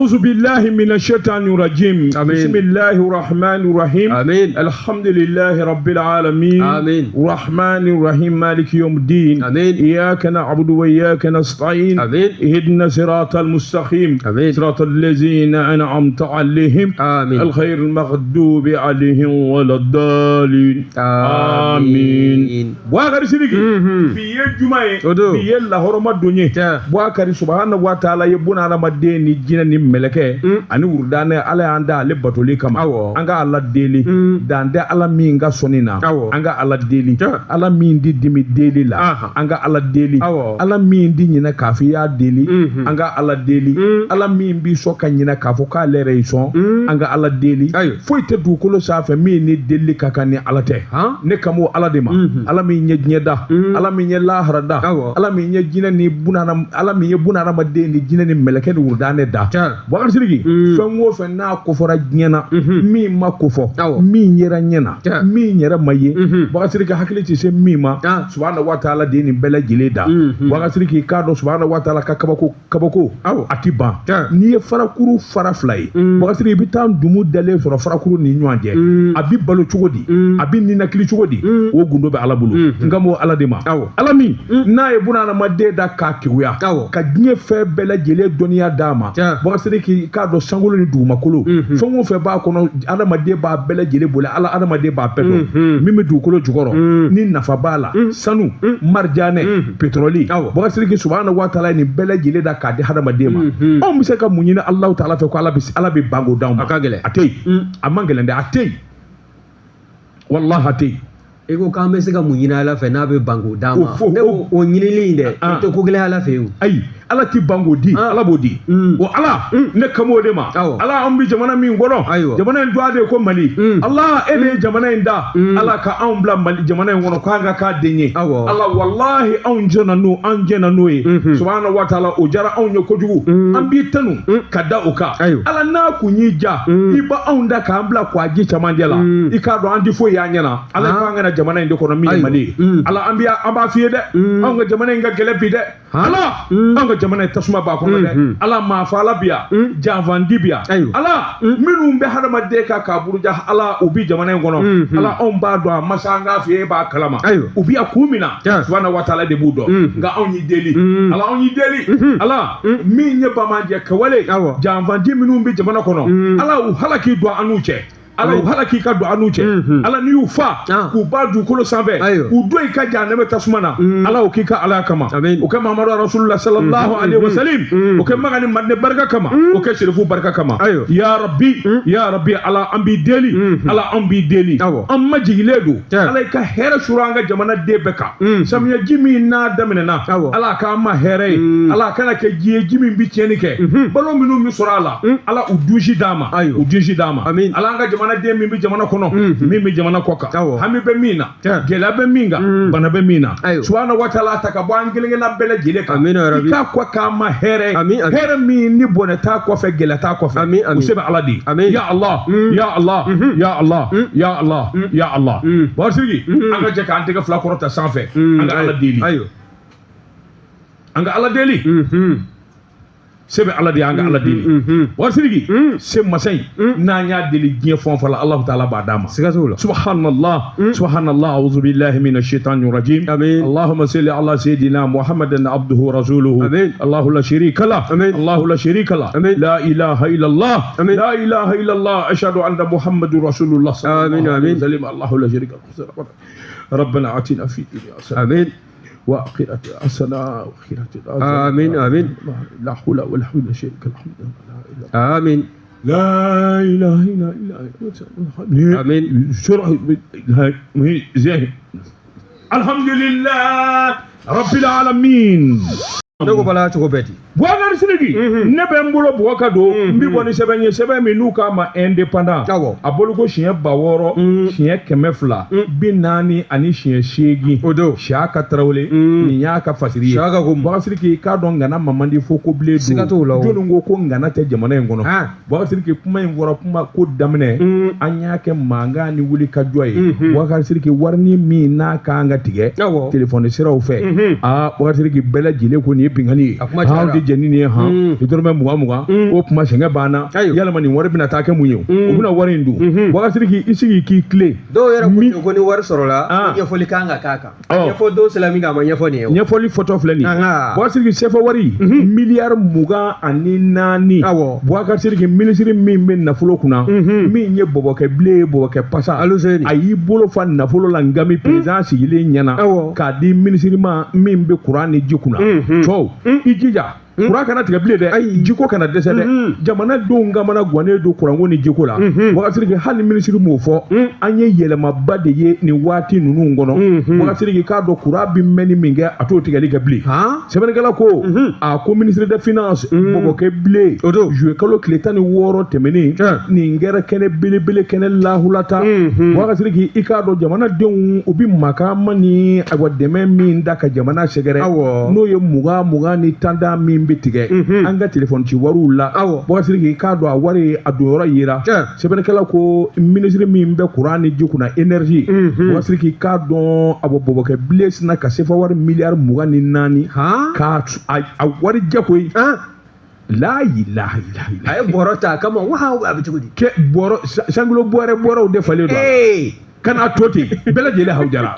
أعوذ بالله من الشيطان الرجيم. آمين. بسم الله الرحمن الرحيم. آمين. الحمد لله رب العالمين. آمين. الرحمن الرحيم، مالك يوم الدين. آمين. إياك نعبد وإياك نستعين. آمين. اهدنا صراط المستقيم. آمين. صراط الذين أنعمت عليهم. آمين. الخير المغضوب عليهم ولا الضالين. آمين. Bouakari Sidiki, bi ye juma ye, O don. bi ye lahɔrɔma don ye. Tiɲɛ. Bouakari, subahana wa taala ye buna adamaden ni jinɛ ni mɛlɛkɛ ani wurudanɛ, Ala y'an da ale batoli kama. Awɔ. An ka Ala deli, dan tɛ Ala min ka sɔnni na. Awɔ. An ka Ala deli. Tiɲɛ. Ala min di dimi deli la, an ka Ala deli. Awɔ. Ala min di ɲinɛ k'a fɔ i y'a deli, an ka Ala deli. Ala min b'i sɔn ka ɲinɛ k'a fɔ k'ale yɛrɛ y'i sɔn, an ka Ala deli. Ayiwa. Foyi tɛ dugukolo sanfɛ min ni deli ka kan ni Ala tɛ. Han? Ne kan b'o Ala de ma, Ala min ye diɲɛ da, Ala min ye lahara da, Awɔ. Ala min ye jinɛ ni bunadama, Ala min ye bunadamaden ni jinɛ ni mɛlɛkɛ ni wurudanɛ da. Tiɲɛ. Bouakari Sidiki, fɛn o fɛn n'a kofɔra diɲɛ na, min ma kofɔ, Awɔ. min yɛrɛ ɲɛ na, Tiɲɛ. min yɛrɛ ma ye, Bouakari Sidiki hakili tɛ se min ma, Ah. subahana wa taala de ye nin bɛɛ lajɛlen da. Bouakari Sidiki, k'a dɔn subahana wa taala ka kabako kabako Awɔ. a ti ban. Tiɲɛ. N'i ye farakuru fara fila ye, Bouakari Sidiki, i bɛ taa ndumu dalen sɔrɔ farakuru ni ɲɔgɔn cɛ. A bi balo cogo di? A bi ninakili cogo di? O gundo bɛ Ala bolo. N ka m'o Ala de ma, Awɔ. Ala min n'a ye bunadamaden da k'a keguya, Awɔ. ka diɲɛ fɛn bɛɛ lajɛlen dɔnniya d'a ma. Tiɲɛ. Bouakari Sidiki, k'a dɔn sankolo ni dugumakolo, fɛn o fɛn b'a kɔnɔ, adamaden b'a bɛɛ lajɛlen bolo. Ala, adamaden b'a bɛɛ dɔn. Min bɛ dugukolo jukɔrɔ ni nafa b'a la, sanu, marijanɛ, pétrole. Awɔ. Bouakari Sidiki, subahana wa taala ye nin bɛɛ lajɛlen da k'a di hadamaden ma. Anw bɛ se ka mun ɲini Alahu taala fɛ ko Ala bɛ ban k'o d'anw ma? A ka gɛlɛn. A tɛ yen. A man gɛlɛn dɛ, a tɛ yen, walahi, a tɛ yen. I ko k'an bɛ se ka mun ɲini Ala fɛ n'a bɛ ban k'o d'an ma? O fo- Ne ko o ɲinili in dɛ, Ah. o tɛ ko gɛlɛn Ala fɛ yen o. Ayi, Ala ti ban k'o di. Ah. Ala b'o di. O Ala, ne kan b'o de ma. Awɔ. Ala, an bɛ jamana min kɔnɔ, Ayiwa. jamana in tɔgɔ de ye ko Mali. Ala, e de ye jamana in da. Ala ka anw bila Mali jamana in kɔnɔ k'an ka k'a den ye. Awɔ. Ala, walahi, anw jɛnna n'o, an jɛnna n'o ye. Subahana wa taala, o diyara anw ye kojugu. An b'i tanu ka da o kan. Ayiwa. Ala, n'a kun y'i ja, i ba anw da k'an bila k'a ji camancɛ la, i k'a dɔn an ti foyi y'an ɲɛna. Ala, Ah. k'an kana jamana in de kɔnɔ min ye Ayiwa. Mali ye. Ala, an b'a f'i ye dɛ, anw ka jamana in ka gɛlɛn bi dɛ. Han? Ala, anw ka jamana in tasuma b'a kɔnɔ dɛ. Ala, maa fa bi yan, janfandi bi yan. Ayiwa. Ala, minnu bɛ hadamaden kan k'a buruja, Ala, u bi jamana in kɔnɔ. Ala, anw b'a dɔn, a masa, an k'a f'i ye, e b'a kalama. Ayiwa. U bi yan kun min na, Tiɲɛ. subahana wa taala de b'u dɔn. Nka anw y'i deli. Ala, anw y'i deli. Ala min ye bamanjɛ kɛwale, Awɔ. janfanji minnu bɛ jamana kɔnɔ, Ala, u halaki don an n'u cɛ. Ala, u halaki ka don an n'u cɛ. Ala, n'i y'u fa Ah. k'u ba dugukolo sanfɛ, Ayiwa. k'u don i ka jahanɛmɛ tasuma na, Ala, o k'i ka Ala kama. Amin. O kɛ Mahamadu Rasulullah sallallahu alaihi wasallam, o kɛ Maga ni Madinɛ barika kama, o kɛ Serifu barika kama. Ayiwa. Ya Rabbi, ya Rabbi, Ala, an b'i deli. Ala, an b'i deli. Awɔ. An majigilen don. Tiɲɛ. Ala, i ka hɛrɛ suru an ka jamana den bɛɛ kan. Samiya ji min n'a daminɛna, Awɔ. Ala k'an ma hɛrɛ ye. Ala kana kɛ ji ye, ji min bi tiɲɛni kɛ. Balo minnu bɛ sɔrɔ a la, Ala, u dunsi d'an ma. Ayiwa. U dunsi d'an ma. Amin. Ala, an ka jamana den min bɛ jamana kɔnɔ, min bɛ jamana kɔ kan, Awɔ. hami bɛ min na, Tiɲɛ. gɛlɛya bɛ min kan, bana bɛ min na, Ayiwa. subahana wa taala, ta ka bɔ an kelen kelenna bɛɛ lajɛlen kan. Amina ya Rabbi. I k'a kɔ k'an ma hɛrɛ ye. Amin, amin. Hɛrɛ min ni bɔnɛ t'a kɔfɛ, gɛlɛya t'a kɔfɛ. Amin, amin. O se bɛ Ala de ye. Amin. Ya Allah, ya Allah, ya Allah, ya Allah, ya Allah. Bouakari Sidiki, an ka jɛ k'an tɛgɛ fila kɔrɔta sanfɛ, an ka Ala deli. Ayiwa. An ka Ala deli. Se bɛ Ala de ye, an ka Ala deli. Bouakari Sidiki, se masa in, n'an y'a deli diɲɛ fɛn o fɛn la, Alahu taala b'a d'a ma. Siga t'o la. Subhanallah, subhanallah, a'udhu billahi minash shaitani rajim. Amin. Allahumma salli ala sayyidina Muhammadan abduhu wa rasuluhu. Amin. Allahu la sharika lah. Amin. Allahu la sharika lah. Amin. La ilaha illallah. Amin. La ilaha illallah, ashhadu anna Muhammadur rasulullah sallallahu Amin, alaihi amin. wa sallam. Allahu la sharika lah. ربنا آتنا في الدنيا حسنة Amin. وآخرة حسنة وآخرة حسنة. آمين، آمين. لا حول ولا حول ولا شيء، الحمد لله. Amin. لا إله إلا إلا. آمين. شرح الحمد لله رب العالمين. Ne ko bala cogo bɛɛ di. Bouakari Sidiki, ne bɛ n bolo bugɔ ka don, n bi bɔ ni sɛbɛn ye, sɛbɛn min n'u k'a ma Indépendant. Awɔ. A bolo ko siɲɛ 6000, siɲɛ 248. O don. Siyaka Tarawele, nin y'a ka fasiri ye. Siyaka ko. Bouakari Sidiki, k'a dɔn ŋana mamandi fo ko bilen don. Siga t'o la o. Jɔnni ko ko ŋana tɛ jamana in kɔnɔ? Han. Bouakari Sidiki, kuma in fɔra, kuma ko daminɛ, an y'a kɛ mankan ni wuli ka jɔ ye. Bouakari Sidiki, warini min n'a kan ka tigɛ Awɔ. telefɔni siraw fɛ, aa, Bouakari Sidiki, bɛɛ lajɛlen ko nin ye binkanni ye. A kuma cayara. Anw tɛ jɛn ni nin ye han, dɔrɔmɛ 20 20, o kuma sɛgɛn banna. Ayiwa. Yalama nin wari bɛna taa kɛ mun ye? U bɛna wari in dun. Boubacar Sidiki, i sigi k'i tilen. Dɔw yɛrɛ ko ten ko ni wari sɔrɔla, Ah. ko ɲɛfɔli kan ka k'a kan. A Ɔ. ɲɛfɔ don sera min kan, a ma ɲɛfɔ nin ye o. Ɲɛfɔli fɔtɔ filɛ nin ye. Anhan. Boubacar Sidiki, CFA wari miliyari 24. Awɔ. Boubacar Sidiki, minisiri min bɛ nafolo kunna, min ye bɔbɔkɛ bilen ye, bɔbɔkɛ pasa, Aluseni. a y'i bolo fa nafolo la ngami président sigilen ɲɛna Awɔ. k'a di minisiri ma min bɛ kuran ni ji kunna. Cɛw, i jija, kuran kana tigɛ bilen dɛ, Ayi. jiko kana dɛsɛ dɛ. Jamanadenw kamana gannen don kuranko ni jiko la. Boubacar Sidiki, hali minisiri m'o fɔ, an ye yɛlɛmaba de ye nin waati ninnu kɔnɔ. Boubacar Sidiki, k'a dɔn kuran bɛ mɛnni min kɛ, a t'o tigɛli kɛ bilen. Han? Sɛbɛnnikɛla ko a ko ministre des finances bɔbɔkɛ bilen, O don. juillet kalo tile 16 tɛmɛnen, nin kɛra kɛnɛ belebele, kɛnɛ lahulata. Boubacar Sidiki, i k'a dɔn jamanadenw u bi makama ni ayiwa dɛmɛ min da ka jamana sɛgɛrɛ, Awɔ. n'o ye 20 20 ni tantan min bɛ tigɛ an ka telefɔni ci wariw la. Awɔ. Boubacar Sidiki, i k'a dɔn a wari a donyɔrɔ yera. Tiɲɛ. Sɛbɛnnikɛla ko minisiri min bɛ kuran ni ji kunna, énergie, Boubacar Sidiki, i k'a dɔn a bɔ bɔbɔkɛ bilen sinna ka CFA wari miliyari 24 Han? k'a a wari jɛ koyi. Han? La ilaha illa. A ye bɔrɔ ta a kama wa, a bɛ cogo di? Kɛ bɔrɔ sankilo bɔrɛ bɔrɛw de falen don a la. Ee. Kana to ten, bɛɛ lajɛlen hawujara.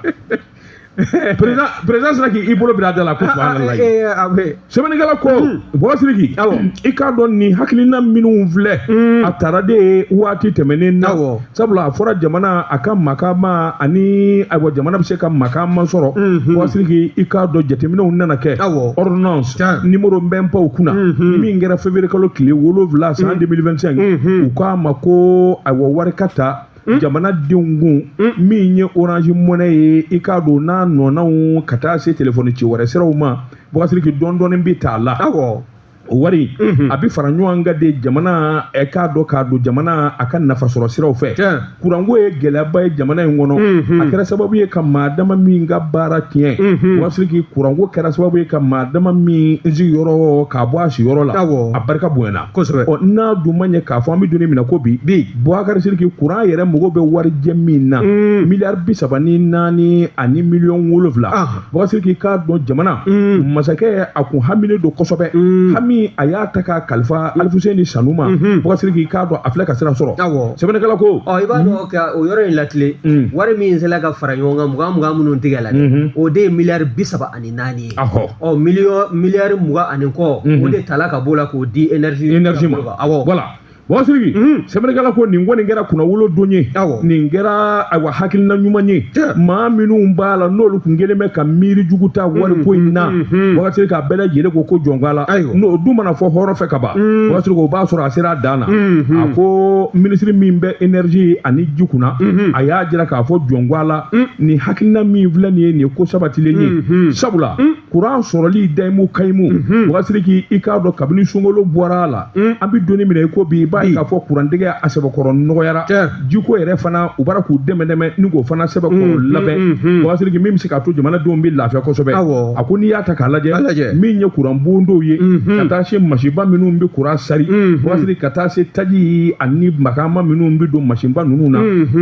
Président sera k'i bolo bila a da la ko subhanallah. Ee, a bɛ. Sɛbɛnnikɛla ko Boubacar Sidiki, Awɔ. i k'a dɔn nin hakilina minnu filɛ, a taara de ye waati tɛmɛnen na. Awɔ. Sabula a fɔra jamana a ka makama ani ayiwa jamana bɛ se ka makama sɔrɔ. Boubacar Sidiki, i k'a dɔn jateminɛw nana kɛ. Awɔ. Ordonnance Tiɲɛ. numéro bɛnpaw kunna min kɛra février kalo tile 7 san 2025, u k'a ma ko ayiwa wari ka ta jamanadenw kun min ye Orange Money ye, i k'a dɔn n'a nɔnaw ka taa se telefɔni ci wɛrɛ siraw ma. Boubacar Sidiki, dɔɔni dɔɔni bɛ t'a la. Awɔ. O wari a bɛ fara ɲɔgɔn kan de jamana ɛ k'a dɔn k'a don jamana a ka nafasɔrɔ siraw fɛ. Tiɲɛ. Kuranko ye gɛlɛyaba ye jamana in kɔnɔ. A kɛra sababu ye ka maa dama min ka baara tiɲɛ. Boubacar Sidiki, kuranko kɛra sababu ye ka maa dama min sigiyɔrɔ k'a bɔ a sigiyɔrɔ la. Awɔ. A barika bonyana. Kosɛbɛ. Ɔ, n'a dun ma ɲɛ k'a fɔ an bɛ don min na ko bi, Boubacar Sidiki, kuran yɛrɛ mago bɛ warijɛ min na, miliyari 34 ani miliyɔn 7. Ah. Boubacar Sidiki, k'a dɔn jamana masakɛ a kun haminen don kosɛbɛ. Hami a y'a ta k'a kalifa Alifuseni Sanu ma. Boubacar Sidiki, k'a dɔn a filɛ ka sira sɔrɔ. Awɔ. Sɛbɛnnikɛla ko Ɔ, i b'a dɔn ka o yɔrɔ in latilen, wari min sera ka fara ɲɔgɔn kan, 20 20 minnu tigɛ la dɛ, o de ye miliyari 34 ye. Ahɔ. Ɔ, miliyɔn miliyari 20 ani kɔ, o de tala ka b'o la k'o di énergie énergie ma. Awɔ. Voilà, Boubacar Sidiki, sɛbɛnnikɛla ko nin kɔni kɛra kunnawolo don ye. Awɔ. Nin kɛra ayiwa hakilina ɲuman ye. Tiɲɛ. Maa minnu b'a la n'olu kun kɛlen bɛ ka miiri jugu ta wariko in na, Boubacar Sidiki, a bɛɛ lajɛlen ko ko jɔn la. Ayiwa. N'o dun mana fɔ hɔrɔn fɛ ka ban, Boubacar Sidiki, o b'a sɔrɔ a sera a dan na. A ko minisiri min bɛ énergie ani ji kunna, a y'a jira k'a fɔ jɔn la nin hakilina min filɛ nin ye, nin ye ko sabatilen ye. Sabula kuran sɔrɔli dayimu kayimu, Boubacar Sidiki, i k'a dɔn kabini sunkalo bɔra a la, an bɛ don min na i ko bi, i b'a ye k'a fɔ kurantigɛ a sɛbɛkɔrɔ nɔgɔyara. Tiɲɛ. Jiko yɛrɛ fana, u b'ara k'u dɛmɛ dɛmɛ ni k'o fana sɛbɛkɔrɔ labɛn. Boubacar Sidiki, min bɛ se k'a to jamanadenw bɛ lafiya kosɛbɛ. Awɔ. A ko n'i y'a ta k'a A lajɛ, lajɛ. min ye kuran bondow ye, ka taa se masiba minnu bɛ kuran sari, Boubacar Sidiki, ka taa se taji ani makama minnu bɛ don masiba ninnu na,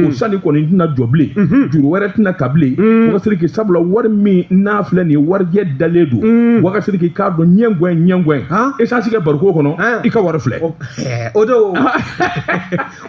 o sanni kɔni tɛna jɔ bilen, juru wɛrɛ tɛna ta bilen. Boubacar Sidiki, sabula wari min n'a filɛ nin ye, warijɛ dalen don. Boubacar Sidiki, k'a dɔn ɲɛngɔn ɲɛngɔn Han? essence kɛ bariko kɔnɔ, Han? i ka wari filɛ. O don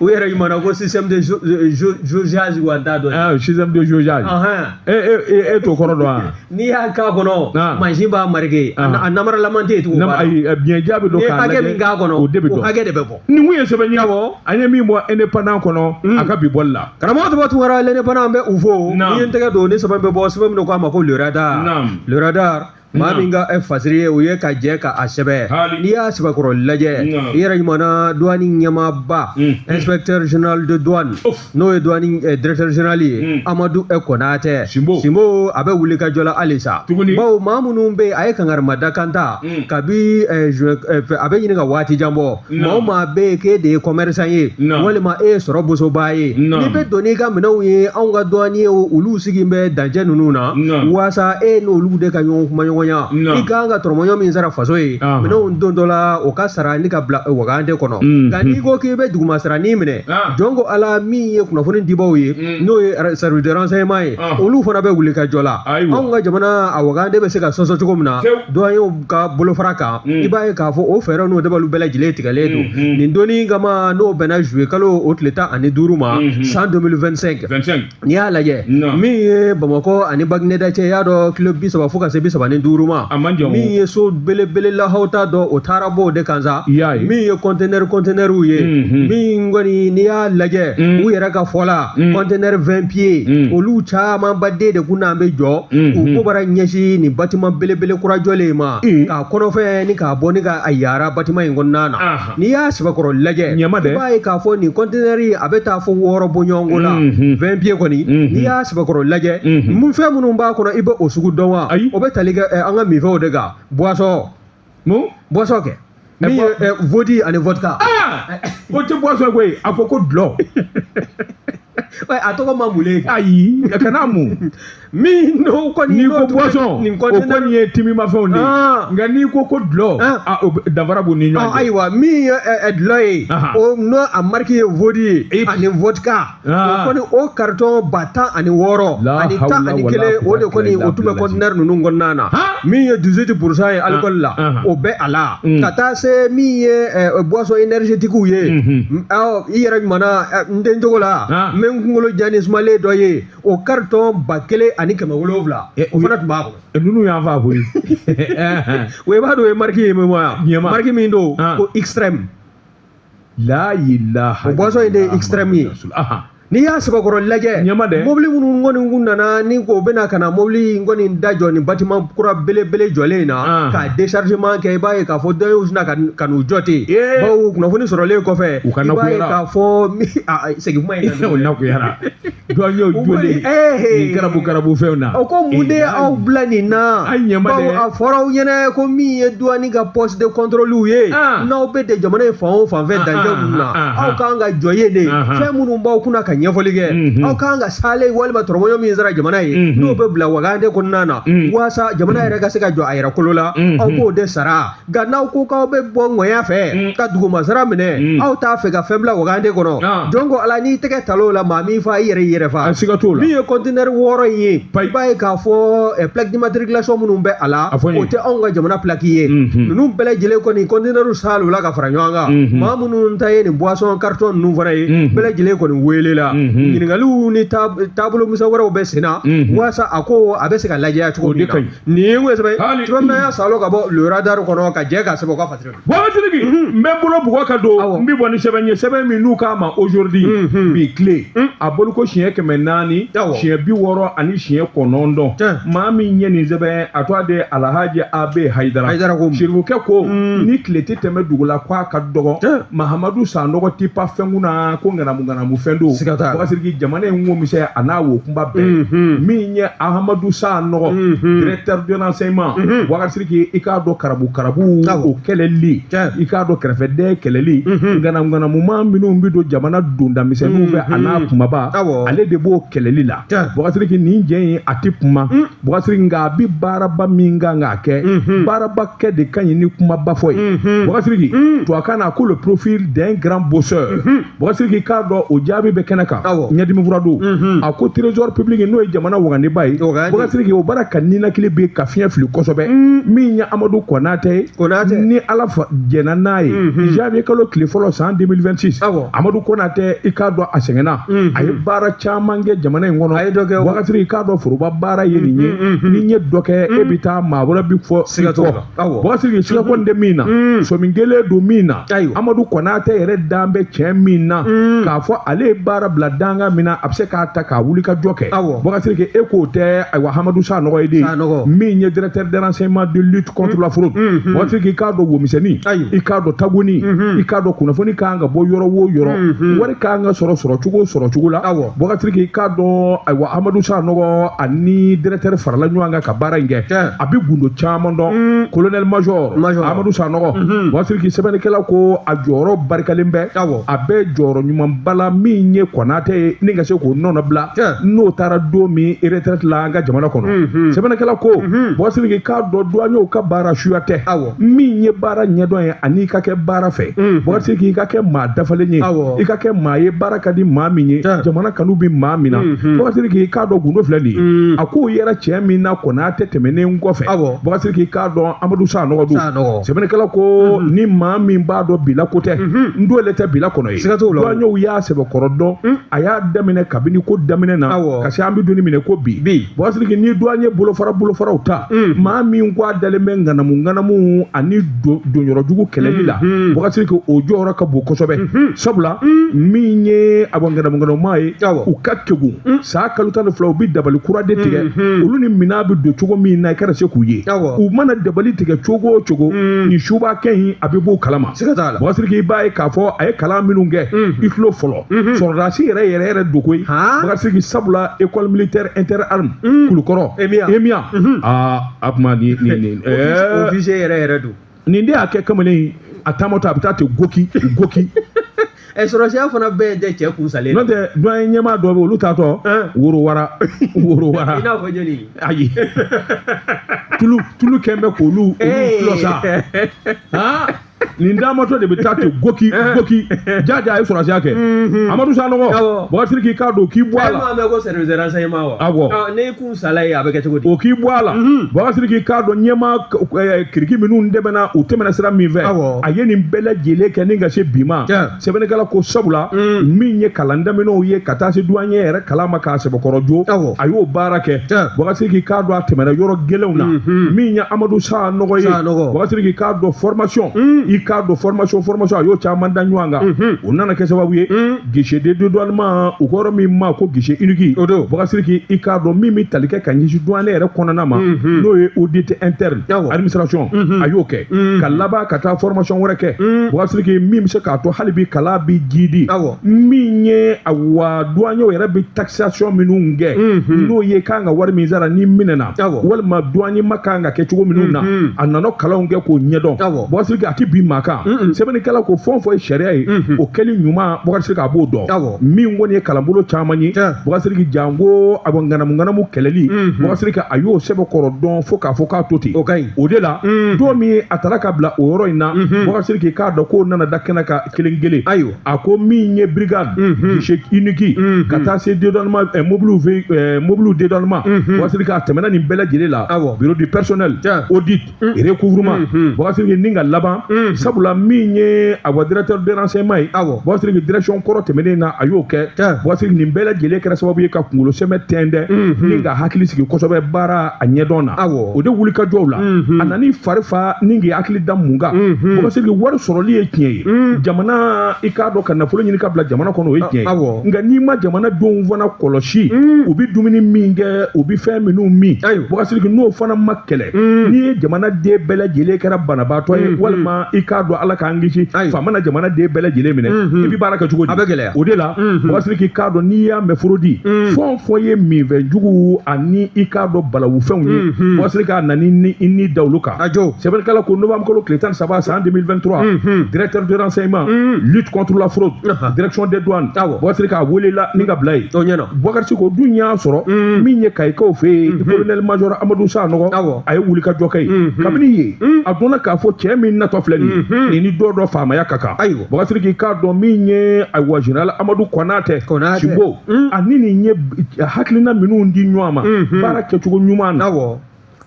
o yɛrɛ ɲuman ko système de jaugeage wa, n t'a dɔn. Ah, système de jaugeage. Ɔhɔn. E t'o kɔrɔ dɔn wa? N'i y'a k'a kɔnɔ, Ah. mansin b'a marqué, Ah. a namaralaman tɛ yen tugun. Nam- ayi, biɲɛ jaabi don N'i ye k'a hakɛ lajɛ, min k'a kɔnɔ, o de bɛ o dɔn. hakɛ de bɛ bɔ. Nin kun ye sɛbɛn ye, an ye min bɔ indépendant kɔnɔ a ka bi bɔli la. Karamɔgɔ Toba Tunkara, l'indépendant bɛ u fo. Naam. N'i ye n tɛgɛ don ni sɛbɛn bɛ bɔ, sɛbɛn min don k'a ma ko le radar. Naam. Le radar, maa min ka fasiri ye o ye ka jɛ ka a sɛbɛn. Hali. N'i y'a sɛbɛkɔrɔ lajɛ, Naam. i yɛrɛ ɲumanna douane ɲɛmaaba, inspecteur général de douane, Of. n'o ye douane directeur général ye, Amadu Konatɛ. Simbo. Simbo, a bɛ wuli ka jɔ la halisa. Tuguni. Bawo maa minnu bɛ yen, a ye kangarimadakan ta kabi juin, a bɛ ɲini ka waati jan bɔ. Naam. Maa o maa bɛ yen k'e de ye commerçant ye, Naam. walima e ye sɔrɔ bosobaa ye, Naam. n'i bɛ don n'i ka minɛnw ye, anw ka douanier olu sigi bɛ dancɛ ninnu na, Naam. waasa e n'olu de ka ɲɔgɔn kuma ɲɔgɔnya ŋɔɲa i kan ka tɔrɔmɔɲɔ min sara faso ye minɛnw don dɔ la o ka sara ni ka bila wagande kɔnɔ nka n'i ko k'i bɛ duguma saranin minɛ jɔn ko ala min ye kunnafoni dibaw ye n'o ye service de renseignement ye olu fana bɛ wuli ka jɔ la anw ka jamana a wagande bɛ se ka sɔsɔ cogo min na douaniers ka bolofara kan i b'a ye k'a fɔ o fɛɛrɛ n'o dabaliw bɛɛ lajɛlen tigɛlen don nin donni kama n'o bɛnna juillet kalo o tile 15 ma san 2025 n'i y'a lajɛ min ye Bamakɔ ani Bagineda cɛ i y'a dɔn kilo 30 fo ka se 35 ma min ye so belebele lahawta dɔ o taara bɔ o de kan sa min ye conteneur ye min kɔni n'i y'a lajɛ u yɛrɛ ka fɔ la conteneur 20 pieds olu camanba de kun n'an bɛ jɔ u ko bara ɲɛsin nin bâtiment belebele kura jɔlen ma k'a kɔnɔfɛn ni k'a bɔ ni ka a yara bâtiment in kɔnɔna na n'i y'a sɛbɛkɔrɔ lajɛ i b'a ye k'a fɔ nin conteneur a bɛ taa fo 6 bɔɲɔgɔnko la 20 pieds kɔni n'i y'a sɛbɛkɔrɔ lajɛ mun fɛn minnu b'a kɔnɔ i bɛ o sugu dɔn wa o bɛ tali kɛ an ka minfɛnw de kan boisson boisson kɛ min ye vodi ani vodka o tɛ boisson koyi a fɔ ko dulɔ a tɔgɔ ma mun ayi a kana mun min n'o kɔni n'i ko boisson o kɔni ye timimafɛnw de ye nka n'i ko ko dulɔ danfara b'u ni ɲɔgɔn cɛ ayiwa min ye dulɔ ye o n'o a marque ye vodi ye ani vodka o kɔni o carton 16,000 ani 11 o de kɔni o tun bɛ conteneur ninnu kɔnɔna na min ye 18% ye alcool la o bɛ a la ka taa se min ye boisson énergétique ye i yɛrɛ ɲumanna n den cogo la n bɛ n kunkolo ja ni sumalen dɔ ye o carton 1700 o fana tun b'a kɔnɔ. Ninnu y'an fa koyi. O i b'a dɔn o ye marque ye min wa marque min don ko extrême. La ilaha. O boisson in de ye extrême ye. N'i y'a sɛbɛkɔrɔ lajɛ mobili minnu kɔni kun nana ni k'o bɛna ka na mobili in kɔni da jɔ nin bâtiment kura belebele jɔlen in na k'a déchargement kɛ i b'a ye k'a fɔ dɔw sina ka n'u jɔ ten bawo kunnafoni sɔrɔlen kɔfɛ i b'a ye k'a fɔ segin kuma in kan o nakuyara douaniers jɔlen nin garabu garabu fɛnw na o ko mun de y'aw bila nin na bawo a fɔra aw ɲɛna ko min ye douane ka poste de contrôle ye n'aw bɛ de jamana in fan o fan fɛ dancɛ ninnu na aw kan ka jɔ yen de fɛn minnu b'aw kunna ka ɲɛfɔli kɛ aw kan ka sale walima tɔrɔmɔɲɔ min sara jamana ye n'o bɛ bila wagande kɔnɔna na walasa jamana yɛrɛ ka se ka jɔ a yɛrɛ kolo la aw k'o de sara nka n'aw ko k'aw bɛ bɔ ŋɔya fɛ ka duguma sara minɛ aw t'a fɛ ka fɛn bila wagande kɔnɔ jɔn ko ala n'i tɛgɛ tal'o la maa min fa i yɛrɛ i yɛrɛ fa siga t'o la min ye conteneur 6 in ye i b'a ye k'a fɔ plaque d'immatriculation minnu bɛ a la o tɛ anw ka jamana plaque ye ninnu bɛɛ lajɛlen kɔni conteneur sal'o la ka fara ɲɔgɔn kan maa minnu ta ye nin boisson carton ninnu fana ye bɛɛ lajɛlen kɔni wele la ɲininkaliw ni taabolo misɛn wɛrɛw bɛ sen na walasa a ko a bɛ se ka lajɛya cogo min na nin ye n sɛbɛn sɛbɛn min y'a salo ka bɔ le radar kɔnɔ ka jɛ ka sɛbɛn o ka fatiri Bɔbasiriki n bɛ n bolo bugɔ ka don n bɛ bɔ ni sɛbɛn ye sɛbɛn min n'u k'a ma aujourd'hui bi tile a bolo ko siɲɛ 400 siɲɛ 69 maa min ye nin sɛbɛn a tɔgɔ de Alhaji Abe Hayidara Sirifukɛ ko ni tile tɛ tɛmɛ dugu la k'a ka dɔgɔ Mahamadu Sanɔgɔ tɛ pa fɛn kunna ko ŋanamu ŋanamu fɛn don Bɔbasiriki jamana in wo misɛn a n'a wo kunba bɛɛ min ye Ahamadu Sanɔgɔ directeur de l'enseignement Bɔbasiriki i k'a dɔn karabu karabu o kɛlɛli i k'a dɔn kɛrɛfɛden kɛlɛli ŋanamu ŋanamuma minnu bɛ don jamana dondamisɛnninw fɛ a n'a kumaba ale de b'o kɛlɛli la Bɔbasiriki nin jɛ in a tɛ kuma Bɔbasiriki nka a bɛ baaraba min kan k'a kɛ baaraba kɛ de ka ɲi ni kumaba fɔ ye Bɔbasiriki tubabukan na ko le profil d'un grand bosseur Bɔbasiriki k'a dɔn o jaabi bɛ kɛnɛ kan ɲɛdimi fura don a ko trésor public n'o ye jamana wagandeba ye Bɔbasiriki o baara ka ninakili bɛ ka fiɲɛ fili kosɛbɛ min ye Amadu Konate ye ni Ala jɛnna n'a ye janvier kalo tile fɔlɔ san 2026 Amadu Konate i k'a dɔn a sɛgɛnna a ye baara caman kɛ jamana in kɔnɔ Bɔbasiriki i k'a dɔn foroba baara ye nin ye ni ye dɔ kɛ e bɛ taa maa wɛrɛ bi fɔ siga t'o la Bɔbasiriki siga kɔni tɛ min na sɔmi kelen don min na Amadu Konate yɛrɛ dan bɛ cɛ min na k'a fɔ ale ye baara bila danga min na a bɛ se k'a ta k'a wuli ka jɔ kɛ Bɔbasiriki e k'o tɛ ayiwa Amadu Sanɔgɔ ye de min ye directeur de renseignement de lutte contre la fraude Bɔbasiriki i k'a dɔn womisɛnnin i k'a dɔn tagoni i k'a dɔn kunnafoni kan ka bɔ yɔrɔ o yɔrɔ wari kan ka sɔrɔ sɔrɔ cogo la Bɔbasiriki Boubacar Sidiki k'a dɔn ayiwa Amadu Sanɔgɔ ani directeur farala ɲɔgɔn kan ka baara in kɛ a bɛ gundo caman dɔn colonel major Amadu Sanɔgɔ Boubacar Sidiki sɛbɛnnikɛla ko a jɔyɔrɔ barikalen bɛ a bɛ jɔyɔrɔ ɲumanba la min ye Konatɛ ye ni ka se k'o nɔnɔ bila n'o taara don min retraite la an ka jamana kɔnɔ sɛbɛnnikɛla ko Boubacar Sidiki k'a dɔn douaniers ka baara suya tɛ min ye baara ɲɛdɔn ye ani i ka kɛ baara fɛ Boubacar Sidiki i ka kɛ maa dafalen ye i ka kɛ maa ye baara ka di maa min ye jamana kanu bɛ maa min na Boubacar Sidiki k'a dɔn gundo filɛ nin ye a k'o yɛrɛ cɛ min na Konatɛ tɛmɛnen kɔfɛ Boubacar Sidiki k'a dɔn Amadu Sanɔgɔ don sɛbɛnnikɛla ko ni maa min b'a dɔn bila ko tɛ n dɔw tɛ bila kɔnɔ ye douaniers y'a sɛbɛkɔrɔ dɔn a y'a daminɛ kabini ko daminɛ na ka se an bɛ don minɛ ko bi Boubacar Sidiki ni douanier bolofaraw ta maa min ko a dalen bɛ ŋanamu ani donyɔrɔjugu kɛlɛli la Boubacar Sidiki o jɔyɔrɔ ka bon kosɛbɛ sabula min ye a bɔ ŋanamuŋanamumaa ye u ka kegun san kalo 12 u bɛ dabali kura de tigɛ olu ni minɛn bɛ don cogo min na i kana se k'u ye u mana dabali tigɛ cogo o cogo ni suba kɛ in a bɛ b'o kalama Boubacar Sidiki i b'a ye k'a fɔ a ye kalan minnu kɛ i tulo fɔlɔ sɔrɔdasi yɛrɛ yɛrɛ yɛrɛ dogo ye Boubacar Sidiki sabula école militaire interarmes Kulukɔrɔ EMIA aa a kuma ni officier yɛrɛ yɛrɛ don nin de y'a kɛ kamalen a taamatɔ a bɛ taa ten goki goki sɔrɔsiya fana bɛɛ tɛ cɛ kun salen n'o tɛ douanier ɲɛmaa dɔ bɛ olu taatɔ woro wara i n'a fɔ jɔni ayi tulu kɛn bɛ k'olu tulɔ sa nin daamatɔ de bɛ taa ten goki goki jaja a ye sɔrɔsiya kɛ Amadu Sanɔgɔ Boubacar Sidiki k'a dɔn k'i bɔ a la e m'a mɛn ko service de renseignement wa awɔ n'e kun sala ye a bɛ kɛ cogo di o k'i bɔ a la Boubacar Sidiki k'a dɔn ɲɛmaa kiriki minnu tɛmɛna u tɛmɛna sira min fɛ a ye nin bɛɛ lajɛlen kɛ ni ka se bi ma sɛbɛnnikɛla ko sabula min ye kalan daminɛw ye ka taa se douanier yɛrɛ kalan ma k'a sɛbɛkɔrɔ jo a y'o baara kɛ Boubacar Sidiki k'a dɔn a tɛmɛna yɔrɔ gɛlɛnw na min ye Amadu Sanɔgɔ ye Boubacar Sidiki k'a dɔn formation i k'a dɔn formation a y'o caman da ɲɔgɔn kan o nana kɛ sababu ye guichet de dédouanement u kɔrɔ min ma ko guichet unique Boubacar Sidiki i k'a dɔn min bɛ tali kɛ ka ɲɛsin douane yɛrɛ kɔnɔna ma n'o ye audit interne administration a y'o kɛ ka laban ka taa formation wɛrɛ kɛ Boubacar Sidiki min bɛ se k'a to hali bi kalan bi jidi min ye awa douaniers yɛrɛ bɛ taxation minnu kɛ n'o ye kan ka wari min sara ni minɛna walima douanier ma kan ka kɛ cogo minnu na a nana kalanw kɛ k'o ɲɛdɔn Boubacar Sidiki a tɛ bin maa kan sɛbɛnnikɛla ko fɛn o fɛn ye sariya ye o kɛli ɲuman Boubacar Sidiki a b'o dɔn min kɔni ye kalanbolo caman ye Boubacar Sidiki janko a bɔ ŋanamu kɛlɛli Boubacar Sidiki a y'o sɛbɛkɔrɔ dɔn fo k'a fɔ k'a to ten o de la don min a taara ka bila o yɔrɔ in na Boubacar Sidiki k'a dɔn k'o nana da kɛnɛ kan kelen kelen a ko min ye brigade guichet unique ka taa se dédouanement mobiliw dédouanement Boubacar Sidiki a tɛmɛna nin bɛɛ lajɛlen la bureau du personnel audit recouvrement Boubacar Sidiki ni ka laban sabula min ye awa directeur de renseignement ye Boubacar Sidiki direction kɔrɔ tɛmɛnen na a y'o kɛ Boubacar Sidiki nin bɛɛ lajɛlen kɛra sababu ye ka kunkolo sɛmɛ tɛntɛn ni ka hakili sigi kosɛbɛ baara a ɲɛdɔn na o de wuli ka jɔw la a nana fari fa ni k'i hakili da mun kan Boubacar Sidiki wari sɔrɔli ye tiɲɛ ye jamana i k'a dɔn ka nafolo ɲini ka bila jamana kɔnɔ o ye tiɲɛ ye nka n'i ma jamanadenw fana kɔlɔsi u bɛ dumuni min kɛ u bɛ fɛn minnu min Boubacar Sidiki n'o fana ma kɛlɛ n'i ye jamanaden bɛɛ lajɛlen kɛra banabaatɔ ye walima i k'a dɔn Ala k'an kisi faama na jamanaden bɛɛ lajɛlen minɛ i bɛ baara kɛ cogo di a bɛ gɛlɛya o de la Boubacar Sidiki k'a dɔn n'i y'a mɛn fraude fɛn o fɛn ye minfɛn jugu ani i k'a dɔn balawufɛnw ye Boubacar Sidiki a nana ni da olu kan sɛbɛnnikɛla ko novembre kalo tile 13 san 2023 directeur de renseignement lutte contre la fraude direction des douanes Boubacar Sidiki a welela ni ka bila yen Boubacar Sidiki o dun y'a sɔrɔ min ye Kayikaw fɛ yen colonel major Amadu Sanɔgɔ a ye wuli ka jɔ kɛ yen kabini yen a dɔnna k'a fɔ cɛ min natɔ filɛ nin ye nin ni dɔ dɔ faamaya ka kan Boubacar Sidiki k'a dɔn min ye ayiwa général Amadu Konatɛ Sinbo ani nin ye hakilina minnu di ɲɔgɔn ma baara kɛcogo ɲuman na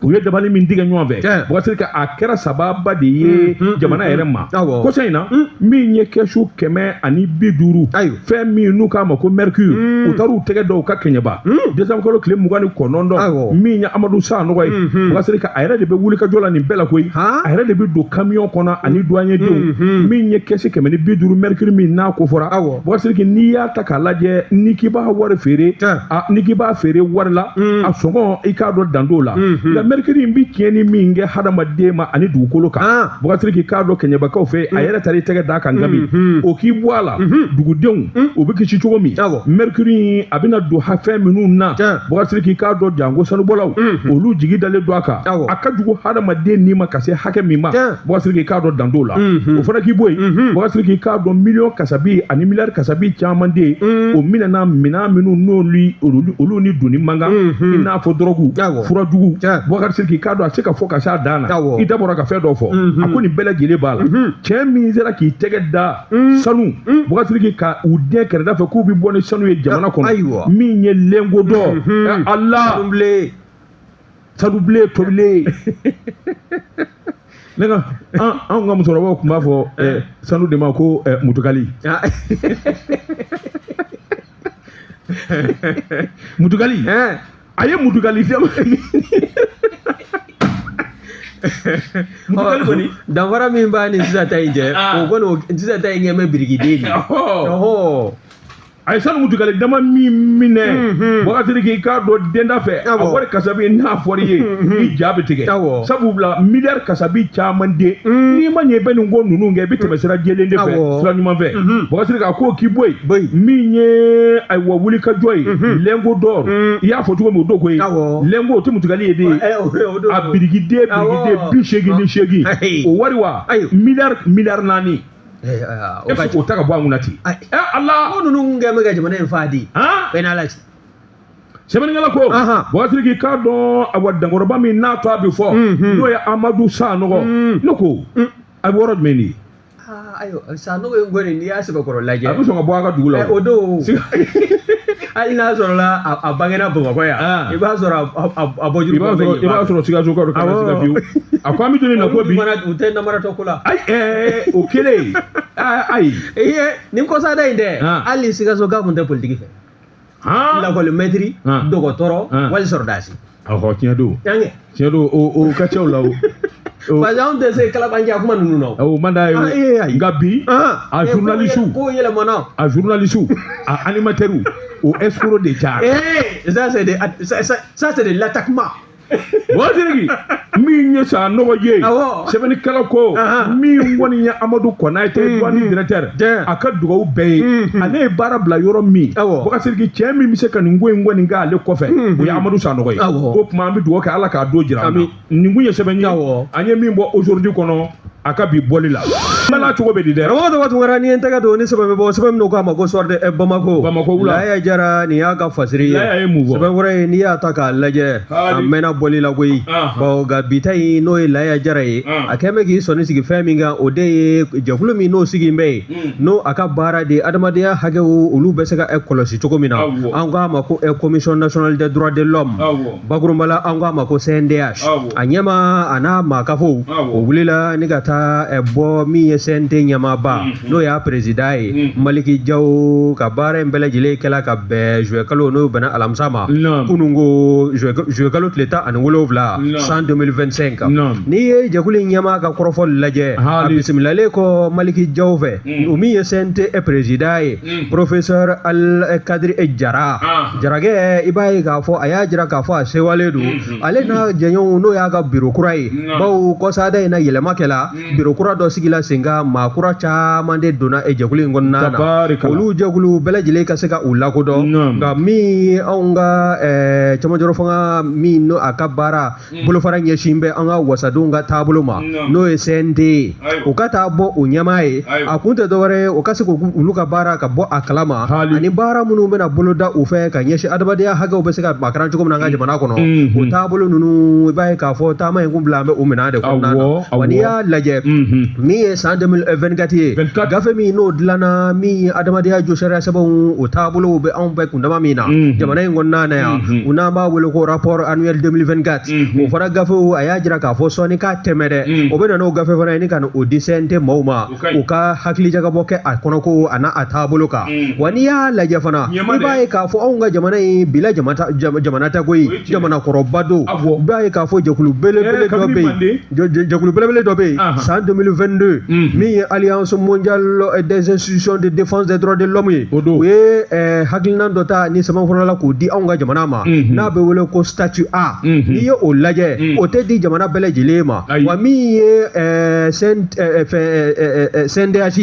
u ye dabali min tigɛ ɲɔgɔn fɛ Boubacar Sidiki a kɛra sababa de ye jamana yɛrɛ ma kɔsa in na min ye kɛsu 150 fɛn min n'u k'a ma ko mercure u taara u tɛgɛ dɔw ka kɛɲɛba décembre kalo tile 29 min ye Amadu Sanɔgɔ ye Boubacar Sidiki a yɛrɛ de bɛ wuli ka jɔ la nin bɛɛ la koyi a yɛrɛ de bɛ don camion kɔnɔ ani douanier denw min ye kɛsi 150 mercure min n'a ko fɔra Boubacar Sidiki n'i y'a ta k'a lajɛ n'i k'i b'a wari feere n'i k'i b'a feere wari la a sɔngɔ i k'a dɔn dan t'o la nka Mercure in bi tiɲɛni min kɛ hadamaden ma ani dugukolo kan, Boubacar Sidiki k'a dɔn kɛɲɛbakaw fɛ, a yɛrɛ taara i tɛgɛ d'a kan nka o k'i bɔ a la, dugudenw u bɛ kisi cogo min. Mercure in a bɛna don fɛn minnu na, Boubacar Sidiki k'a dɔn janko sanubɔlaw olu jigi dalen don a kan, a ka jugu hadamaden ni ma ka se hakɛ min ma, Boubacar Sidiki k'a dɔn dan t'o la. O fana k'i bɔ yen, Boubacar Sidiki k'a dɔn miliyɔn kasabi ani miliyari kasabi caman de yen, o minɛna minɛn minnu n'olu olu ni doni man kan, i n'a fɔ dɔrɔgu, furajugu. Boubacar Sidiki k'a dɔn a tɛ se ka fɔ ka s'a dan na, i da bɔra ka fɛn dɔ fɔ, a ko nin bɛɛ lajɛlen b'a la. Cɛ min sera k'i tɛgɛ da sanu, Boubacar Sidiki ka u den kɛrɛda fɛ k'u bɛ bɔ ni sanu ye jamana kɔnɔ, min ye lengo dɔ ala sanu bilen tobilen. Ne ka anw ka musokɔrɔbaw tun b'a fɔ sanu de ma ko mutukali. Mutukali, a ye mutukali mutukali kɔni danfara min b'a ni sisan ta in cɛ, o kɔni sisan ta in kɛ bɛ birikiden de. A ye sanu mutukali dama min minɛ, Boubacar Sidiki k'a dɔn denda fɛ, a wari kasabi n'a fɔr'i ye i ja bɛ tigɛ, sabula miliyari kasabi caman den, n'i ma ɲɛ i bɛ nin ko ninnu kɛ, i bɛ tɛmɛ sira jɛlen de fɛ, sira ɲuman fɛ. Boubacar Sidiki a ko k'i bɔ yen, min ye ayiwa wuli ka jɔ ye, lengo d'or, i y'a fɔ cogo min o don koyi, lengo o tɛ mutukali ye de, a birikiden 88, o wari wa miliyari 4. E bɛ se k'o ta ka bɔ an kunna ten. Ala ko ninnu kɛ bɛ ka jamana in fa di. Bɛɛ n'Ala cɛ. Sɛbɛnnikɛla ko, Boubacar Sidiki k'a dɔn awa dankɔrɔba min n'a tɔ a bɛ fɔ, n'o ye Amadu Sanɔgɔ, ne ko a bɛ yɔrɔ jumɛn de ye? Ayiwa Sanɔgɔ in kɔni n'i y'a sɛbɛkɔrɔ lajɛ, a bɛ sɔn ka bɔ a ka dugu la. O don hali n'a sɔrɔla a bangena Bamakɔ yan, i b'a sɔrɔ a bɔ juru i b'a sɔrɔ Sikasokaw kana sika fiyewu. A ko an bɛ don nin na ko bi, u tɛ namaratɔ ko la. Ayi o kɛlen, ayi. Nin kɔsada in dɛ, hali Sikasokaw tun tɛ politiki fɛ. Lakɔli mɛtiri, dɔgɔtɔrɔ, wali sɔrɔdasi. Ɔhɔ, tiɲɛ don. Tiɲɛ don, o ka ca o la o. Parce que anw tɛ se kalabanciya kuma ninnu na. O man d'a ye o. Nka bi, a journaliste, ko yɛlɛmana. A journaliste, a animateur, o escroc de cayara. Ça c'est de ça c'est de l'attaquement. Boubacar Sidiki min ye Sanɔgɔ ye, sɛbɛnnikɛla ko min kɔni ye Amadu Konate douane directeur, a ka dugawu bɛɛ ye, ale ye baara bila yɔrɔ min, Boubacar Sidiki cɛ min bɛ se ka nin ko in kɔni k'ale kɔfɛ, o ye Amadu Sanɔgɔ ye. O tuma an bɛ dugawu kɛ Ala k'a don jira an na. Nin kun ye sɛbɛn ye, an ye min bɔ aujourd'hui kɔnɔ, a ka bi bɔli la. N cogo bɛ di dɛ. Karamɔgɔ tɔgɔ Tunkara, n'i ye n tɛgɛ don ni sɛbɛn bɛ bɔ, sɛbɛn min k'a ma ko Soir de Bamako. Bamako wula. Laya Jara nin y'a ka fasiri ye. Laya ye mun fɔ? Sɛbɛn wɛrɛ ye n'i y'a ta k'a lajɛ, a mɛnna bɔli la koyi. Bawo nka bi ta in n'o ye Laya Jara ye, a kɛn bɛ k'i sɔnni sigi fɛn min kan, o de ye jɛkulu min n'o sigi bɛ yen, n'o a ka baara de adamadenya hakɛw olu bɛ se ka kɔlɔsi cogo min na. An k'a ma ko Commission nationale des droits de l'homme. Bakurunba la an k'a ma ko CNDH. A ɲɛma a n'a maakafo, o wulila ni ka taa bɔ min ye CNT ɲɛmaaba, n'o y'a président ye, Maliki Jaw ka baara in bɛɛ lajɛlen kɛla ka bɛn juillet kalo n'o bɛnna alamisa ma, kununko juillet kalo tile 17 san 2025. N'i ye jɛkulu in ɲɛmaa ka kɔrɔfɔli lajɛ, a bisimilalen kɔ Maliki Jaw fɛ, o min ye CNT président ye, professeur Al Kadiri Jara, Jarakɛ, i b'a ye k'a fɔ a y'a jira k'a fɔ a sewalen don, ale n'a jɛɲɔgɔnw n'o y'a ka biro kura ye, bawo kɔsada in na yɛlɛma kɛla, biro kura dɔ sigila sen kan, maa kura caman de donna jɛkulu in kɔnɔna na, olu jɛkulu bɛɛ lajɛlen ka se ka u lakodɔn. Nka min ye anw ka cɛmancɛrɔ fanga min n'o a ka baara bolofara ɲɛsin bɛ an ka wasadenw ka taabolo ma, n'o ye CNT ye, o ka taa bɔ o ɲɛmaa ye, a kun tɛ dɔwɛrɛ ye, o ka se k'olu ka baara ka bɔ a kalama, ani baara minnu bɛna boloda u fɛ ka ɲɛsin adamadenya hakɛw bɛ se ka makaran cogo min na an ka jamana kɔnɔ, o taabolo ninnu i b'a ye k'a fɔ taama in kun bila an bɛ o minɛn de kɔnɔna na. Wa n'i y'a lajɛ, min ye san 2024 ye, gafe min n'o dilanna min ye adamadenya josariya sɛbɛnw o taabolow bɛ anw bɛɛ kundama min na jamana in kɔnɔna na yan, u n'an b'a wele ko rapport annuel 2024, o fana gafew a y'a jira k'a fɔ sɔnni k'a tɛmɛ dɛ, o bɛ na n'o gafe fana ye ni ka n'o di CNT maaw ma, u ka hakilijakabɔ kɛ a kɔnɔ ko a n'a a taabolo kan. Wa n'i y'a lajɛ fana, i b'a ye k'a fɔ anw ka jamana in bila jamana tɛ koyi, jamana kɔrɔba don. I b'a ye k'a fɔ jɛkulu belebele dɔ bɛ yen, jɛkulu belebele dɔ bɛ yen San 2022, min ye Alliance mondiale des institutions de défense des droits de l'homme ye, u ye hakilina dɔ ta ni sɛbɛnfura la k'o di anw ka jamana ma, n'a bɛ wele ko statut A. N'i ye o lajɛ, o tɛ di jamana bɛɛ lajɛlen ma. Wa min ye CNDH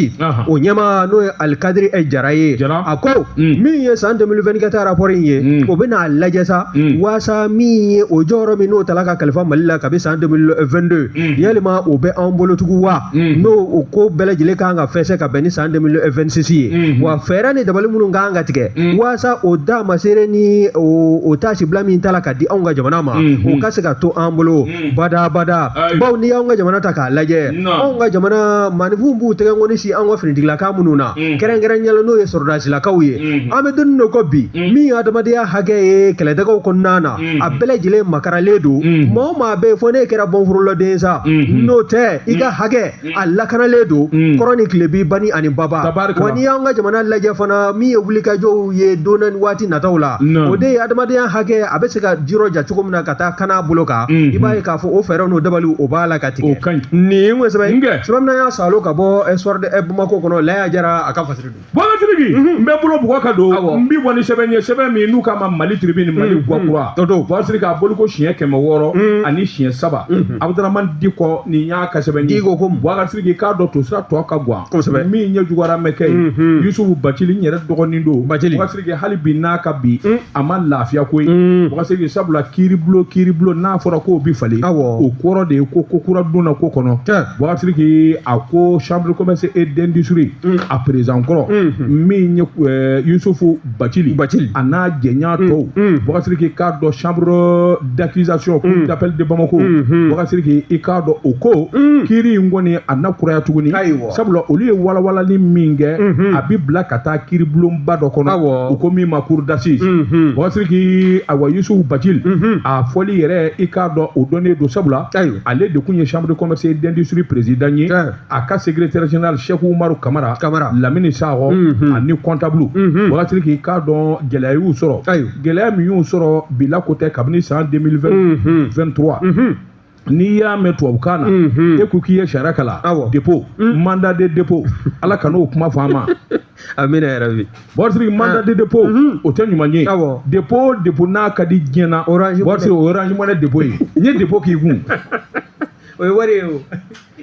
o ɲɛmaa, n'o ye Alikadiri Jara ye, a ko min ye san 2024 rapport in ye, o bɛna lajɛ sa waasa min ye o jɔyɔrɔ min n'o tala ka kalifa Mali la kabi san 2022, yalima o bɛ anw bolo tugun wa, n'o o ko bɛɛ lajɛlen kan ka fɛsɛ ka bɛn ni san 2026 ye. Wa fɛɛrɛ ni dabali minnu kan ka tigɛ waasa o da masere ni o taasibila min tala ka di anw ka jamana ma, o ka se ka to an bolo bada bada. Bawo n'i y'anw ka jamana ta k'a lajɛ, anw ka jamana maaninfinw b'u tɛgɛnkɔni si anw ka finitigilaka minnu na, kɛrɛnkɛrɛnnenya la n'o ye sɔrɔdasilakaw ye, an bɛ don dɔ kɔ bi, min ye adamadenya hakɛ ye kɛlɛdagaw kɔnɔna na, a bɛɛ lajɛlen makaralen don. Maa o maa bɛ yen, fo ne kɛra bɔnforola sa, n'o tɛ i ka hakɛ a lakanalen don kɔrɔ ni tilebi, bani ani baba. Wa n'i y'anw ka jamana lajɛ fana, min ye wulikajɔw ye don ni waati nataw la, o de ye adamadenya hakɛ a bɛ se ka jirɔja cogo min na ka taa kana bolo kan, i b'a ye k'a fɔ o fɛɛrɛw n'o dabaliw o b'a la ka tigɛ. Nin ye sɛbɛn sɛbɛn min y'a salo ka bɔ Soir de Bamako kɔnɔ, Laya Jara a ka fasiri don. Bɔn Sidiki, n bɛ bolo bugɔ ka don, n bi bɔ ni sɛbɛn ye, sɛbɛn min n'u k'a ma Mali Tribune, Mali Guwakura. Bɔn Sidiki, a bolo ko siɲɛ 600 ani siɲɛ 3, Abudramani Dikɔ, nin y'a ka sɛbɛn ye. Bɔn Sidiki, k'a dɔn to sira tɔ ka gan. Kosɛbɛ. Min ye juguyara mɛ kɛ ye, Yusufu Bacili, n yɛrɛ dɔgɔnin don. Bacili. Bɔn Sidiki, hali bi n'a ka bi, a ma lafiya koyi. Bɔn Sidiki, sabula kiiribulon n'a fɔra k'o bi falen, o kɔrɔ de ye ko ko kura donna ko kɔnɔ. Bɔn Sidiki, a ko chambre de commerce et d'industrie a président kɔrɔ min ye Yusufu Bacili a n'a jɛɲa tɔw, Bɔn Sidiki, k'a dɔn chambre d'accusation, cour d'appel de Bamako, Bɔn Sidiki, i k'a dɔn o ko kiiri in kɔni a na kuraya tuguni. Sabula olu ye walawalali min kɛ, a bi bila ka taa kiiribulonba dɔ kɔnɔ, u ko min ma cour d'assises. Bɔn Sidiki, awa Yusufu Bacili a fɔli yɛrɛ, i k'a dɔn o dɔnnen don, sabula ale de kun ye chambre de commerce et d'industrie président ye, a ka secrétaire général Cheikh Umaru Kamara, Lamini Sakɔ ani comptable. Bɔn Sidiki, k'a dɔn gɛlɛya y'u sɔrɔ, gɛlɛya min y'u sɔrɔ bila ko tɛ, kabini san 2023. N'i y'a mɛn tubabukan na, e ko k'i ye sariya kalan, dépôt, mandat de dépôt, Ala ka n'o kuma fɔ an ma. Amina yarabi. Bɔn Sidiki, mandat de dépôt o tɛ ɲuman ye. Dépôt n'a ka di diɲɛ na, Bɔn Sidiki, o Orange Money dépôt ye, n ye dépôt k'i kun. O ye wari ye o.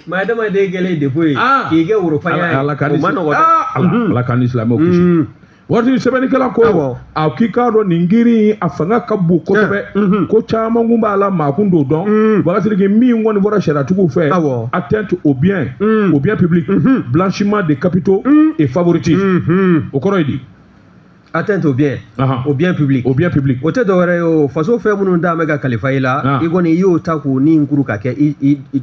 Maa adamaden kɛlen dépôt ye k'i kɛ worofanya ye, o ma nɔgɔn dɛ. Ala k'an ni silamɛw kisi. Waati sɛbɛnnikɛla ko a k'i k'a dɔn nin kiiri in a fanga ka bon kosɛbɛ, ko caman kun b'a la, maa kun t'o dɔn. Bɔn Sidiki, min kɔni bɔra sariyatigiw fɛ, atteinte au bien public, blanchiment de capitaux et favoritisme, o kɔrɔ ye di? Atteinte au bien public. Au bien public. O tɛ dɔwɛrɛ ye o, faso fɛn minnu d'a bɛ ka kalifa i la, i kɔni i y'o ta k'o ni kuru ka kɛ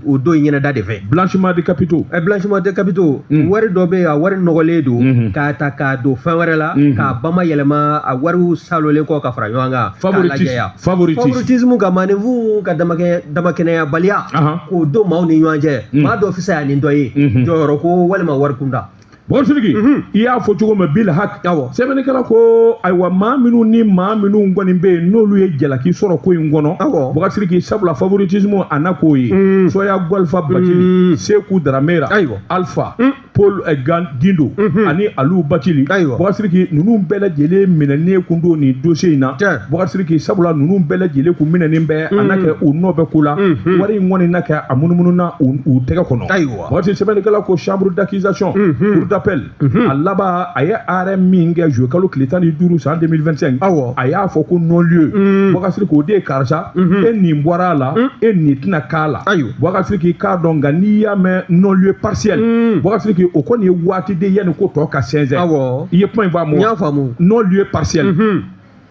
o don in ɲɛnada de fɛ. Blanchiment de capitaux. Blanchiment de capitaux, wari dɔ bɛ yen, a wari nɔgɔlen don, k'a ta k'a don fɛn wɛrɛ la, k'a bama yɛlɛma, a wariw salolen kɔ ka fara ɲɔgɔn kan. Favoritisme. Favoritisme, ka maaninfinw ka damakɛnɛyabaliya k'o don maaw ni ɲɔgɔn cɛ, maa dɔ fisaya ni dɔ ye, jɔyɔrɔ ko walima wari kunda. Bɔn Sidiki, i y'a fɔ cogo min bil hak, sɛbɛnnikɛla ko ayiwa maa minnu ni maa minnu kɔni bɛ yen n'olu ye jalaki sɔrɔ ko in kɔnɔ, Bɔn Sidiki, sabula favoritisme a na k'o ye, Soya Golfa Bacili, Seku Daramera, Alpha Paul Gindo ani Aliou Bacili. Bɔn Sidiki, ninnu bɛɛ lajɛlen minɛnen kun don nin dossier in na. Bɔn Sidiki, sabula ninnu bɛɛ lajɛlen kun minɛnen bɛ, a na kɛ u nɔ bɛ ko la, wari in kɔni na kɛ a munumunu na u tɛgɛ kɔnɔ. Bɔn Sidiki, sɛbɛnnikɛla ko chambre d'accusation, cour d'appel, a laban a ye arrêt min kɛ juillet kalo tile 15 san 2025, a y'a fɔ ko non lieu. Bɔn Sidiki, o de ye karisa, e nin bɔra a la, e nin tɛna k'a la. Bɔn Sidiki, k'a dɔn nka n'i y'a mɛn non lieu partiel, Bɔn Sidiki, o kɔni ye waati de yanni ko tɔ ka sɛnsɛn. I ye kuma in faamu? N y'a faamu. Non lieu partiel.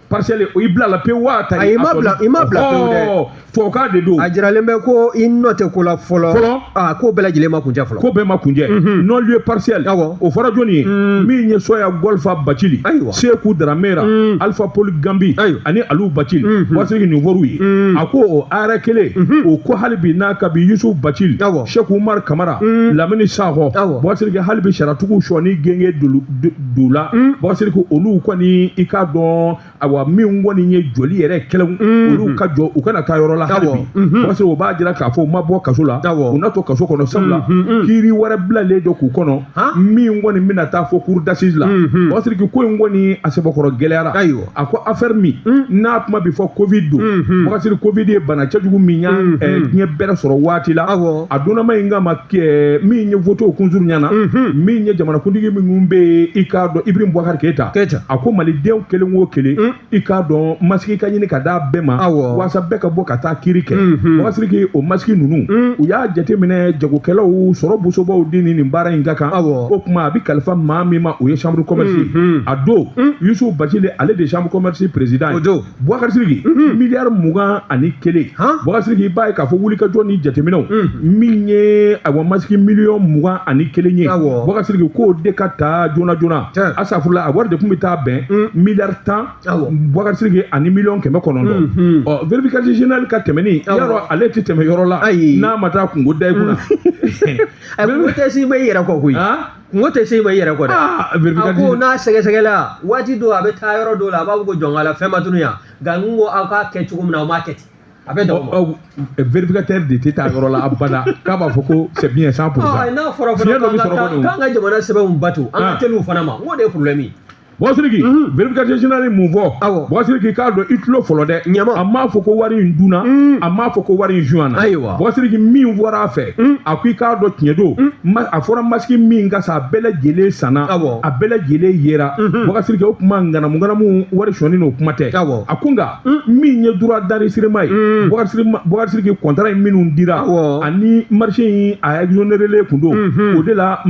Partiel, i bila la pewu wa? Ayi, i ma bila, i ma bila pewu dɛ. Tubabukan de don. A jiralen bɛ ko i nɔ tɛ ko la fɔlɔ. A ko bɛɛ lajɛlen ma kuncɛ fɔlɔ. Ko bɛɛ ma kuncɛ. Non lieu partiel. O fɔra jɔnni ye? Min ye Soya Golfa Bacili, Seku Daramera, Alpha Paul Gambi ani Aliou Bacili. Bɔn Sidiki, nin fɔr'u ye. A ko o arrêt kelen, o ko hali bi n'a ka bi Yusuf Bacili, Cheikh Umar Kamara, Lamini Sakɔ, Bɔn Sidiki, hali bi sariyatigiw sɔnni genge don la. Bɔn Sidiki, olu kɔni i k'a dɔn awa awa min kɔni ye joli yɛrɛ kɛlɛw olu ka jɔ u kana taa yɔrɔ la hali bi parce que o b'a jira k'a fɔ u ma bɔ kaso la u na to kaso kɔnɔ sabula kiiri wɛrɛ bilalen don k'u kɔnɔ min kɔni bɛna taa fo cour d'assises la Boubacar Sidiki ko in kɔni a sɛbɛkɔrɔ gɛlɛyara a ko affaire min n'a kuma bɛ fɔ Covid don Boubacar Sidiki Covid ye bana cɛjugu min y'a diɲɛ bɛrɛ sɔrɔ waati la a donnama in kama min ye vote kunsuru ɲɛna min ye jamanakuntigi minnu bɛ yen i k'a dɔn Ibrahim Boubacar Keïta a ko malidenw kelen o kelen i k'a dɔn masque ka ɲini ka d'a bɛɛ ma walasa bɛɛ ka bɔ ka taa kiiri kɛ Boubacar Sidiki o masque ninnu u y'a jateminɛ jagokɛlaw sɔrɔ bosobaw di ni nin baara in ka kan o tuma a bɛ kalifa maa min ma o ye chambre commerce a don Youssouf Bathily ale de chambre commerce président ye Boubacar Sidiki miliyari 21 Boubacar Sidiki i b'a ye k'a fɔ wulikajɔ ni jateminɛw min ye awa masque miliyɔn 21 ye Boubacar Sidiki k'o de ka taa joona joona asafurula a wari de tun bɛ taa bɛn miliyari 10 Boubacar Sidiki ani miliyɔn 900 ɔ vérificateur général ka tɛmɛni yarɔ ale tɛ tɛmɛ yɔrɔ la n'a ma taa kungo da i kunna kungo tɛ se i ma i yɛrɛ kɔ koyi kungo tɛ se i ma i yɛrɛ kɔ dɛ a ko n'a sɛgɛsɛgɛla waati dɔ a bɛ taa yɔrɔ dɔ la a b'a fɔ ko jɔn la fɛn ma tunu yan nka n ko aw k'a kɛ cogo min na aw m'a kɛ ten a bɛ dan o ma vérificateur de tɛ taa yɔrɔ la abada k'a b'a fɔ ko c'est bien 100%. N'a fɔra fana k'an ka jamana sɛbɛnw bato an ka teli u fana ma n k'o de ye problème ye. Boubacar Sidiki vérificateur général mun fɔ Boubacar Sidiki k'a dɔn i tulo fɔlɔ dɛ a m'a fɔ ko wari in dunna a m'a fɔ ko wari in suɲana Boubacar Sidiki min fɔra a fɛ a ko i k'a dɔn tiɲɛ don a fɔra masque min ka sa a bɛɛ lajɛlen sanna a bɛɛ lajɛlen yera Boubacar Sidiki o kuma ŋanamu ŋanamu wari sɔnni n'o kuma tɛ a ko nka min ye droit d'enregistrement ye Boubacar Sidiki contrat in minnu dira ani marché in a exonéré kun don o de la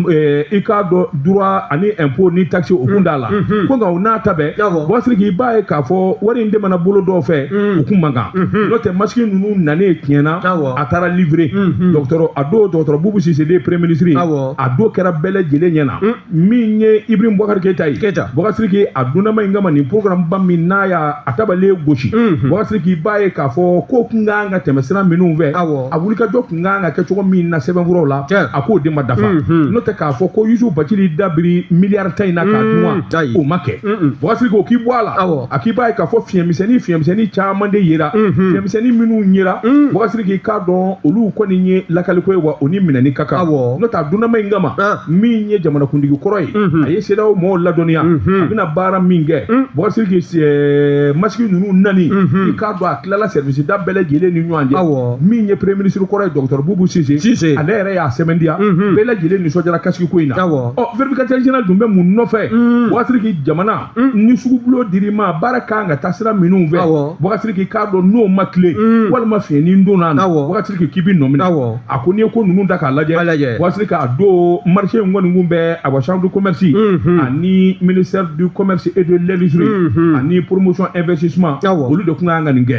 i k'a dɔn droit ani impôt ni taxe o kun t'a la ko nka o n'a ta bɛɛ Boubacar Sidiki i b'a ye k'a fɔ wari in tɛmɛna bolo dɔw fɛ u kun man kan n'o tɛ masque ninnu nanen tiɲɛna a taara livrer dɔgɔtɔrɔ a don dɔgɔtɔrɔ Boubou Cissé de ye premier ministre ye a don kɛra bɛɛ lajɛlen ɲɛna min ye Ibrahim Boubacar Keïta ye Boubacar Sidiki a donnama in kama nin programme ba min n'a y'a a tabalen gosi Boubacar Sidiki i b'a ye k'a fɔ ko kun kan ka tɛmɛ sira minnu fɛ a wulikajɔ kun kan ka kɛ cogo min na sɛbɛnfuraw la a k'o de ma dafa n'o tɛ k'a fɔ ko Youssouf Bathily dabiri miliyari 10 in na k'a dun wa o ma kɛ Boubacar Sidiki o k'i bɔ a la a k'i b'a ye k'a fɔ fiɲɛmisɛnnin caman de yera fiɲɛmisɛnnin minnu yera Boubacar Sidiki k'a dɔn olu kɔni ye lakaliko ye wa o ni minɛni ka kan n'o tɛ a dunnama in kama min ye jamanakuntigi kɔrɔ ye a ye CEDEAO mɔgɔw ladɔnniya a bɛna baara min kɛ Boubacar Sidiki masque ninnu nani i k'a dɔn a tilala service da bɛɛ lajɛlen ni ɲɔgɔn cɛ min ye premier ministre kɔrɔ ye docteur Boubou Cissé ale yɛrɛ y'a sɛbɛntiya bɛɛ lajɛlen nisɔndiyara casque ko in na ɔ vérificateur général dun bɛ mun nɔfɛ Boubacar Sidiki jamana ni sugubulon dir'i ma baara kan ka taa sira minnu fɛ Boubacar Sidiki k'a dɔn n'o ma tile walima fiɲɛnin donna na Boubacar Sidiki k'i bɛ nɔ minɛ a ko n'i ye ko ninnu ta k'a lajɛ Boubacar Sidiki a don marché in kɔni kun bɛ awa chambre de commerce ani ministère du commerce et de l'industrie ani promotion investissement olu de kun kan ka nin kɛ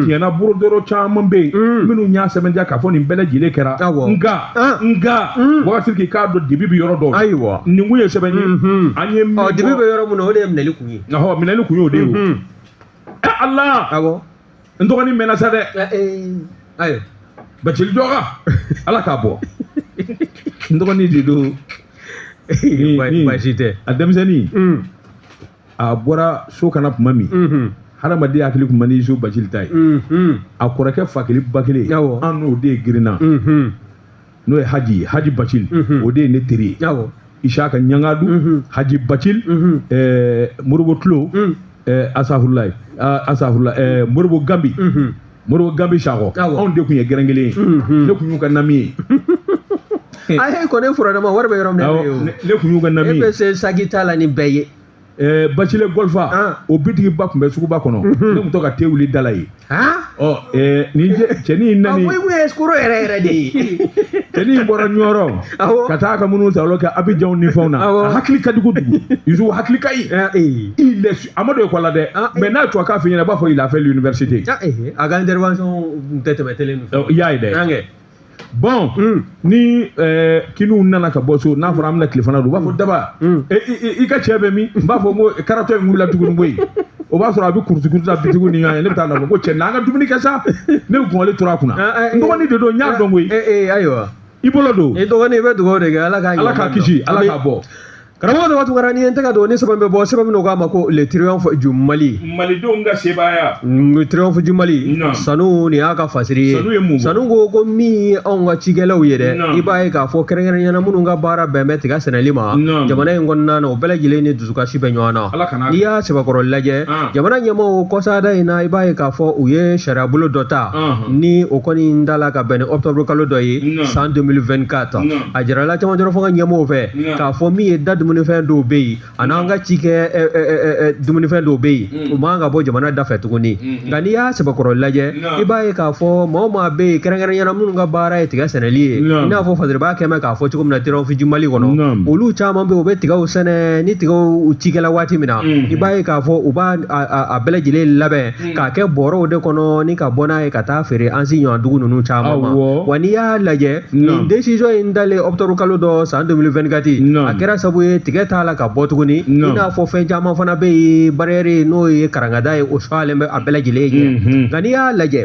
tiɲɛna brodero caman bɛ yen minnu y'a sɛbɛntiya k'a fɔ nin bɛɛ lajɛlen kɛra nka Boubacar Sidiki k'a dɔn dibi bɛ yɔrɔ dɔw la nin kun ye sɛbɛn ye an ye min fɔ dibi bɛ yɔrɔ min na o de ye minɛli kun ye minɛli kun y'o de ye o Ala n dɔgɔnin mɛnna sa dɛ ayiwa Bathily dɔgɔ Ala k'a bɔ n dɔgɔnin de don baasi tɛ a denmisɛnnin a bɔra so kana tuma min hadamaden hakili kun man di Youssouf Bathily ta ye a kɔrɔkɛ fa kelen ba kelen an n'o de ye girinna n'o ye Haji ye Haji Bathily o de ye ne teri ye Isaka Ɲangadu Haji Bathily Moribo Tulo Asafurulayi Asafurulayi Moribo Gambi Moribo Gambi Sakɔ anw de kun ye gɛrɛn kelen ye ne kun y'u ka nami ye a kɔni furadama wari bɛ yɔrɔ min na ne kun y'u ka nami ye e bɛ se saki t'a la ni bɛɛ ye Bathily Golfa o bitigi ba tun bɛ suguba kɔnɔ ne tun to ka te wuli da la yen ɔ ni cɛnin nani i kun ye escroc yɛrɛ yɛrɛ de ye cɛnin bɔra Ɲɔrɔ ka taa ka minnu ta olu kɛ Abidjan ni fɛnw na a hakili ka di kojugu Youssouf hakili ka ɲi il est a ma don école la dɛ mais n'a tubabu k'a f'i ɲɛna i b'a fɔ il a fait l'université a ka intervention tɛ tɛmɛ télé ninnu i y'a ye dɛ bon ni kiniw nana ka bɔ so n'a fɔra an bɛna tilefana dun u b'a fɔ daba i ka cɛ bɛ min n b'a fɔ ko karatɔ in wulila tuguni koyi o b'a sɔrɔ a bɛ kurusi kurusi la bitigiw ni ɲɔgɔn ye ne bɛ taa nɔfɛ ko cɛ n'an ka dumuni kɛ sa ne bɛ kɔngɔli tora a kunna n dɔgɔnin de don n y'a dɔn koyi ayiwa i bolo don i dɔgɔnin i bɛ dugawu de kɛ Ala k'a kisi Ala k'a bɔ. Karamɔgɔ Daba Tunkara, ni ye n tɛgɛ don ni sɛbɛn bɛ bɔ, sɛbɛn min k'a ma ko Le Triomphe du Mali. Malidenw ka sebaaya. Le Triomphe du Mali. Sanu, nin y'a ka fasiri ye. Sanu ye mun bɔ? Sanu ko min ye anw ka cikɛlaw ye dɛ, i b'a ye k'a fɔ kɛrɛnkɛrɛnnenya la minnu ka baara bɛn bɛ tiga sɛnɛli ma jamana in kɔnɔna na, o bɛɛ lajɛlen ni dusukasi bɛ ɲɔgɔn na. Ala kana. N'i y'a sɛbɛkɔrɔ lajɛ, jamana ɲɛmaaw kɔsada in na, i b'a ye k'a fɔ u ye sariyabolo dɔ ta ni o kɔni da la ka bɛn ni octobre kalo dɔ ye san 2024. A jirala cɛmancɛ fanga ɲɛmaaw fɛ k'a fɔ min ye da dumunifɛn dɔw bɛ yen a n'an ka cikɛ dumunifɛn dɔw bɛ yen, u man ka bɔ jamana dafɛ tuguni. Nka n'i y'a sɛbɛkɔrɔ lajɛ, i b'a ye k'a fɔ maa o maa bɛ yen, kɛrɛnkɛrɛnnenya la minnu ka baara ye tiga sɛnɛli ye, i n'a fɔ Fasiriba kɛmɛ k'a fɔ cogo min na Triomphe du Mali kɔnɔ, olu caman bɛ yen, u bɛ tigaw sɛnɛ. Ni tigaw cikɛla waati min na, i b'a ye k'a fɔ u b'a a bɛɛ lajɛlen labɛn k'a kɛ bɔrɔw de kɔnɔ ni ka bɔ n'a ye ka taa feere an si ɲɔgɔn dugu ninnu caman ma. Wa n'i y'a lajɛ, nin décision in dalen octobre kalo dɔ san 2024, a kɛra sababu ye tigɛ t'a la ka bɔ tuguni. I n'a fɔ fɛn caman fana bɛ yen, barrière n'o ye karangada ye, o sɔrɔlen bɛ a bɛɛ lajɛlen ɲɛ. Nka n'i y'a lajɛ,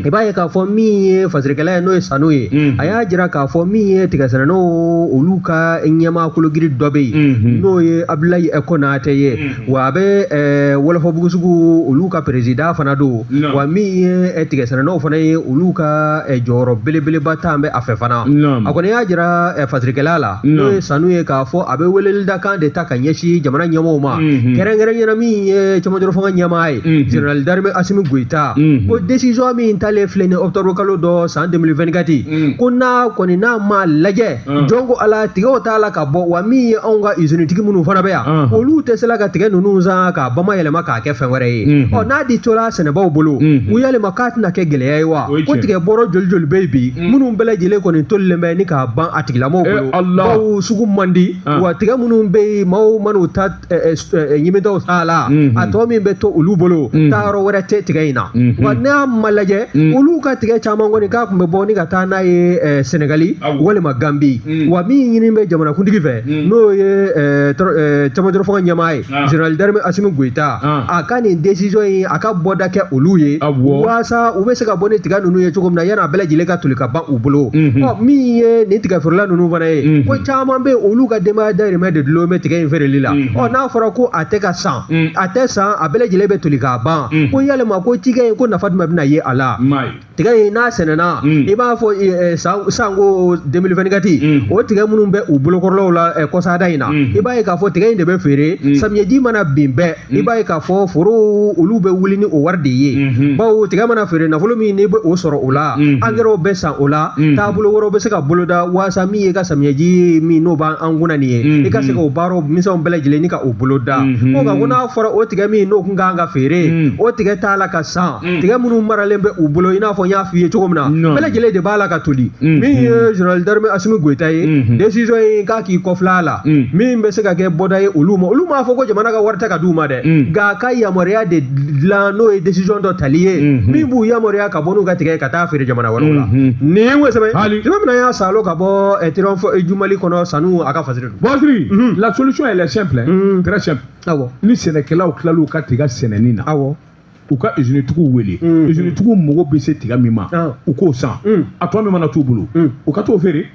i b'a ye k'a fɔ min ye fasirikɛla ye, n'o ye Sanu ye, a y'a jira k'a fɔ min ye tigasɛnɛnaw olu ka ɲɛmaa kologiri dɔ bɛ yen, n'o ye Abdoulaye Konate ye, wa a bɛ Wɔlɔfɔbugu sugu olu ka président fana don, wa min ye tigasɛnɛnaw fana ye, olu ka jɔyɔrɔ belebeleba ta bɛ a fɛ fana. A kɔni y'a jira fasirikɛla la, n'o ye Sanu ye, k'a fɔ a bɛ welelidakan de ta ka ɲɛsin jamana ɲɛmɔgɔw ma, kɛrɛnkɛrɛnnenya min ye cɛmancɛ fanga ɲɛmaa ye, général d'armée Assimi Goïta, ko décision min talen filɛ ni octobre kalo dɔ san 2024, ko n'a kɔni n'a ma lajɛ, jɔn ko Ala, tigɛw t'a la ka bɔ, wa min ye anw ka usinitigi minnu fana bɛ yan, olu tɛ se la ka tigɛ ninnu san k'a bamayɛlɛma k'a kɛ fɛn wɛrɛ ye. Ɔ n'a di tora sɛnɛbaw bolo, u yalima k'a tɛna kɛ gɛlɛya ye wa? Ko tigɛ bɔrɔ joli joli bɛ yen bi, minnu bɛɛ lajɛlen kɔni tolilen bɛ ni k'a ban a tigilamɔgɔw bolo, bawo sugu man di, wa tigɛ minnu bɛ yen, maaw man'u ta ɲimintaw t'a la, a tɔ min bɛ to olu bolo, taayɔrɔ wɛrɛ tɛ tigɛ in na. Wa n'a ma lajɛ, olu ka tigɛ caman kɔni k'a tun bɛ bɔ ni ka taa n'a ye Sɛnɛgali walima Ganbi. Wa min ɲini bɛ jamanakuntigi fɛ, n'o ye cɛmancɛ fanga ɲɛmaa ye, général d'armée Assimi Goïta, a ka nin décision in, a ka bɔda kɛ olu ye walasa u bɛ se ka bɔ ni tiga ninnu ye cogo min na, yanni a bɛɛ lajɛlen ka toli ka ban u bolo. Ɔ min ye nin tiga feerela ninnu fana ye, ko caman bɛ olu ka denbaya dahirimɛ de dulon bɛ tigɛ in feereli la. Ɔ n'a fɔra ko a tɛ ka san, a tɛ san, a bɛɛ lajɛlen bɛ toli k'a ban, ko yalima ko cikɛ in ko nafa jumɛn bɛna ye a la? Tigɛ in n'a sɛnɛna, i b'a fɔ sanko 2024, o tigɛ minnu bɛ u bolokɔrɔlaw la kɔsada in na, i b'a ye k'a fɔ tigɛ in de bɛ feere. Samiyɛji mana bin bɛɛ, i b'a ye k'a fɔ foro olu bɛ wuli ni o wari de ye, bawo tigɛ mana feere, nafolo min n'i bɛ o sɔrɔ o la, angɛrɛw bɛ san o la, taabolo wɛrɛw bɛ se ka boloda walasa min ye ka samiyɛji min n'o b'an kunna nin ye, i ka se k'o baaraw misɛnw bɛɛ lajɛlen ni ka o boloda. Ko nka ko n'a fɔra o tigɛ min n'o kun kan ka feere, o tigɛ t'a la ka san, tigɛ minnu maralen bɛ u bolo, i n'a fɔ n y'a f'i ye cogo min na, bɛɛ lajɛlen de b'a la ka toli. Min ye général d'armée Assimi Goïta ye, décision in k'a k'i kɔfilɛ a la, min bɛ se ka kɛ bɔda ye olu ma. Olu m'a fɔ ko jamana ka wari tɛ ka d'u ma dɛ, nka a ka yamaruya de dilan, n'o ye décision dɔ tali ye min b'u yamaruya ka bɔ n'u ka tigɛ ka taa feere jamana wɛrɛw la. Nin ye sɛbɛn sɛbɛn min na y'a salo ka bɔ Triomphe du Mali kɔnɔ, Sanu a ka fasiri don. Basiri, la solution elle est simple, très simple. Awɔ. Ni sɛnɛkɛlaw tilal'u ka tiga sɛnɛni na, awɔ, u ka usinitigiw wele, usinitigiw mago bɛ se tiga min ma, u k'o san, a tɔ min mana t'u bolo, u ka t'o feere.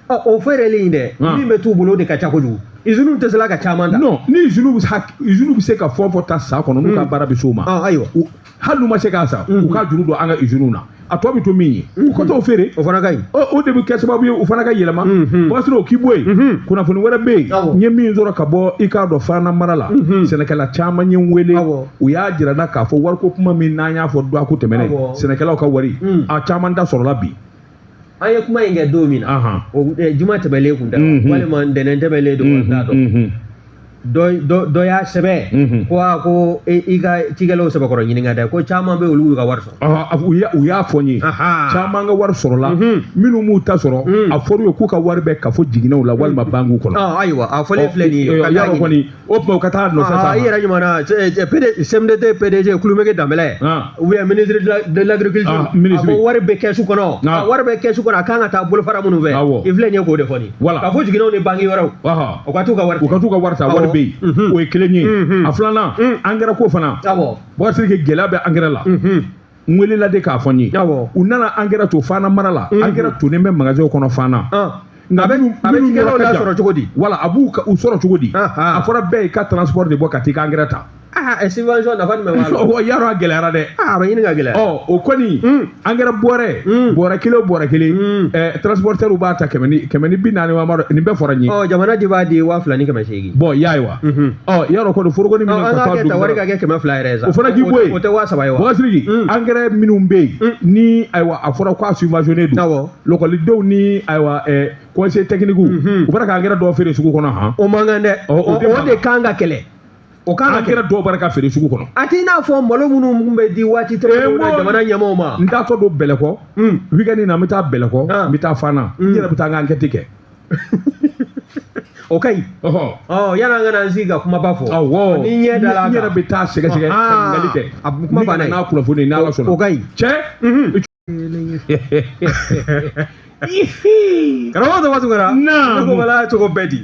Ɔ o feereli in dɛ, min bɛ t'u bolo o de ka ca kojugu. Usines tɛ se la ka caman ta. Non, ni usines bɛ se ka fɛn o fɛn ta san kɔnɔ, n'u ka baara bɛ s'o ma. Ayiwa. Hali n'u ma se k'a san, u ka juru don an ka usines na, a tɔ bɛ to min ye, u ka t'o feere. O fana ka ɲi. O de bɛ kɛ sababu ye u fana ka yɛlɛma. O b'a sɔrɔ o k'i bɔ yen. Kunnafoni wɛrɛ bɛ yen, n ye min sɔrɔ ka bɔ i k'a dɔn Fana mara la, sɛnɛkɛla caman ye n wele, u y'a jira n na k'a fɔ wariko kuma min n'an y'a fɔ dɔgɔkun tɛmɛnen, sɛnɛkɛlaw ka wari a caman da sɔrɔla bi. An ye kuma in kɛ don min na, o juma tɛmɛlen kun tɛ, walima ntɛnɛn tɛmɛlen don, n t'a dɔn. Dɔ y'a sɛbɛn ko a ko i ka cikɛlaw sɛbɛkɔrɔ ɲininka dɛ, ko caman bɛ olu y'u ka wari sɔrɔ. U y'a fɔ n ye, caman ka wari sɔrɔla, minnu m'u ta sɔrɔ, a fɔr'u ye k'u ka wari bɛ kafo jiginɛw la walima bankiw kɔnɔ. Ayiwa, a fɔlen filɛ nin ye. Yarɔ kɔni, o tuma u ka taa nɔfɛ sa. I yɛrɛ ɲuman na, CMDT PDG Kulumeke Danbɛlɛ, ou bien ministre de l'agriculture, a ko wari bɛ kɛsu kɔnɔ, a wari bɛ kɛsu kɔnɔ, a kan ka taa bolofara minnu fɛ, i filɛ nin ye k'o de fɔ nin ye. Ka fɔ jiginɛw ni banki wɛrɛw, u ka t'u ka wari ta. U ka t'u ka wari ta, wari bɛ yen. O ye kelen ye. A filanan, angɛrɛ ko fana. Bakari Sidiki, gɛlɛya bɛ angɛrɛ la. N welela de k'a fɔ n ye. U nana angɛrɛ to Fana mara la. Angɛrɛ tonnen bɛ magasin kɔnɔ Fana. Nka A bɛ minnu cikɛlaw yɔrɔ ka jan. lasɔrɔ cogo di? Wala a b'u u sɔrɔ cogo di? Ahan. A fɔra bɛɛ y'i ka transport de bɔ ka t'i ka engrais ta. Aa, subvention nafa jumɛn b'a la? Ɔ, yarɔ a gɛlɛyara dɛ. Aa, a bɛ ɲini ka gɛlɛya. Ɔ, o kɔni, engrais bɔrɛ, bɔrɛ kelen o bɔrɛ kelen, transporteur b'a ta 140, wa ma dɔn, nin bɛɛ fɔra n ye. Ɔ, jamana di b'a di 2800. Bon, y'a ye wa? Ɔ, yarɔ kɔni foroko minnu An ka k'a taa kɛ ta wari dugu ka kɛ 200 yɛrɛ ye sa. O fana k'i bɔ yen. O tɛ 3000 ye wa? Boubacar Sidiki, engrais minnu bɛ yen ni ayiwa a fɔra k'a subventionné don, Awɔ. Lakɔlidenw ni ayiwa conseil technique, u bɔra ka engrais dɔw feere sugu kɔnɔ han. O man kan dɛ. Ɔ, o tɛ O man de kan ka kɛlɛ. O kan ka kɛlɛ. Engrais dɔw bɔra ka feere sugu kɔnɔ. A t'i n'a fɔ malo minnu tun bɛ di waati tɛmɛnenw na jamana ɲɛmaaw ma. N taatɔ don Bɛlɛkɔ week-end in na, n bɛ taa Bɛlɛkɔ, n bɛ taa Fana, n yɛrɛ bɛ taa n ka enquête kɛ. O ka ɲi. Ɔhɔ. Ɔ, yanni an ka na an sigi ka kumaba fɔ. Awɔ. Ni ɲɛ dara a N kan. yɛrɛ bɛ taa sɛgɛsɛgɛ ka ɲininkali kɛ. A kuma Ni ka banna na ye. n'a kunnafoni ye n'Ala sɔnna. O ka ɲi. Cɛ. Karamɔgɔ Tɔma Tunkara. Naamu. Ne ko bala cogo bɛɛ di.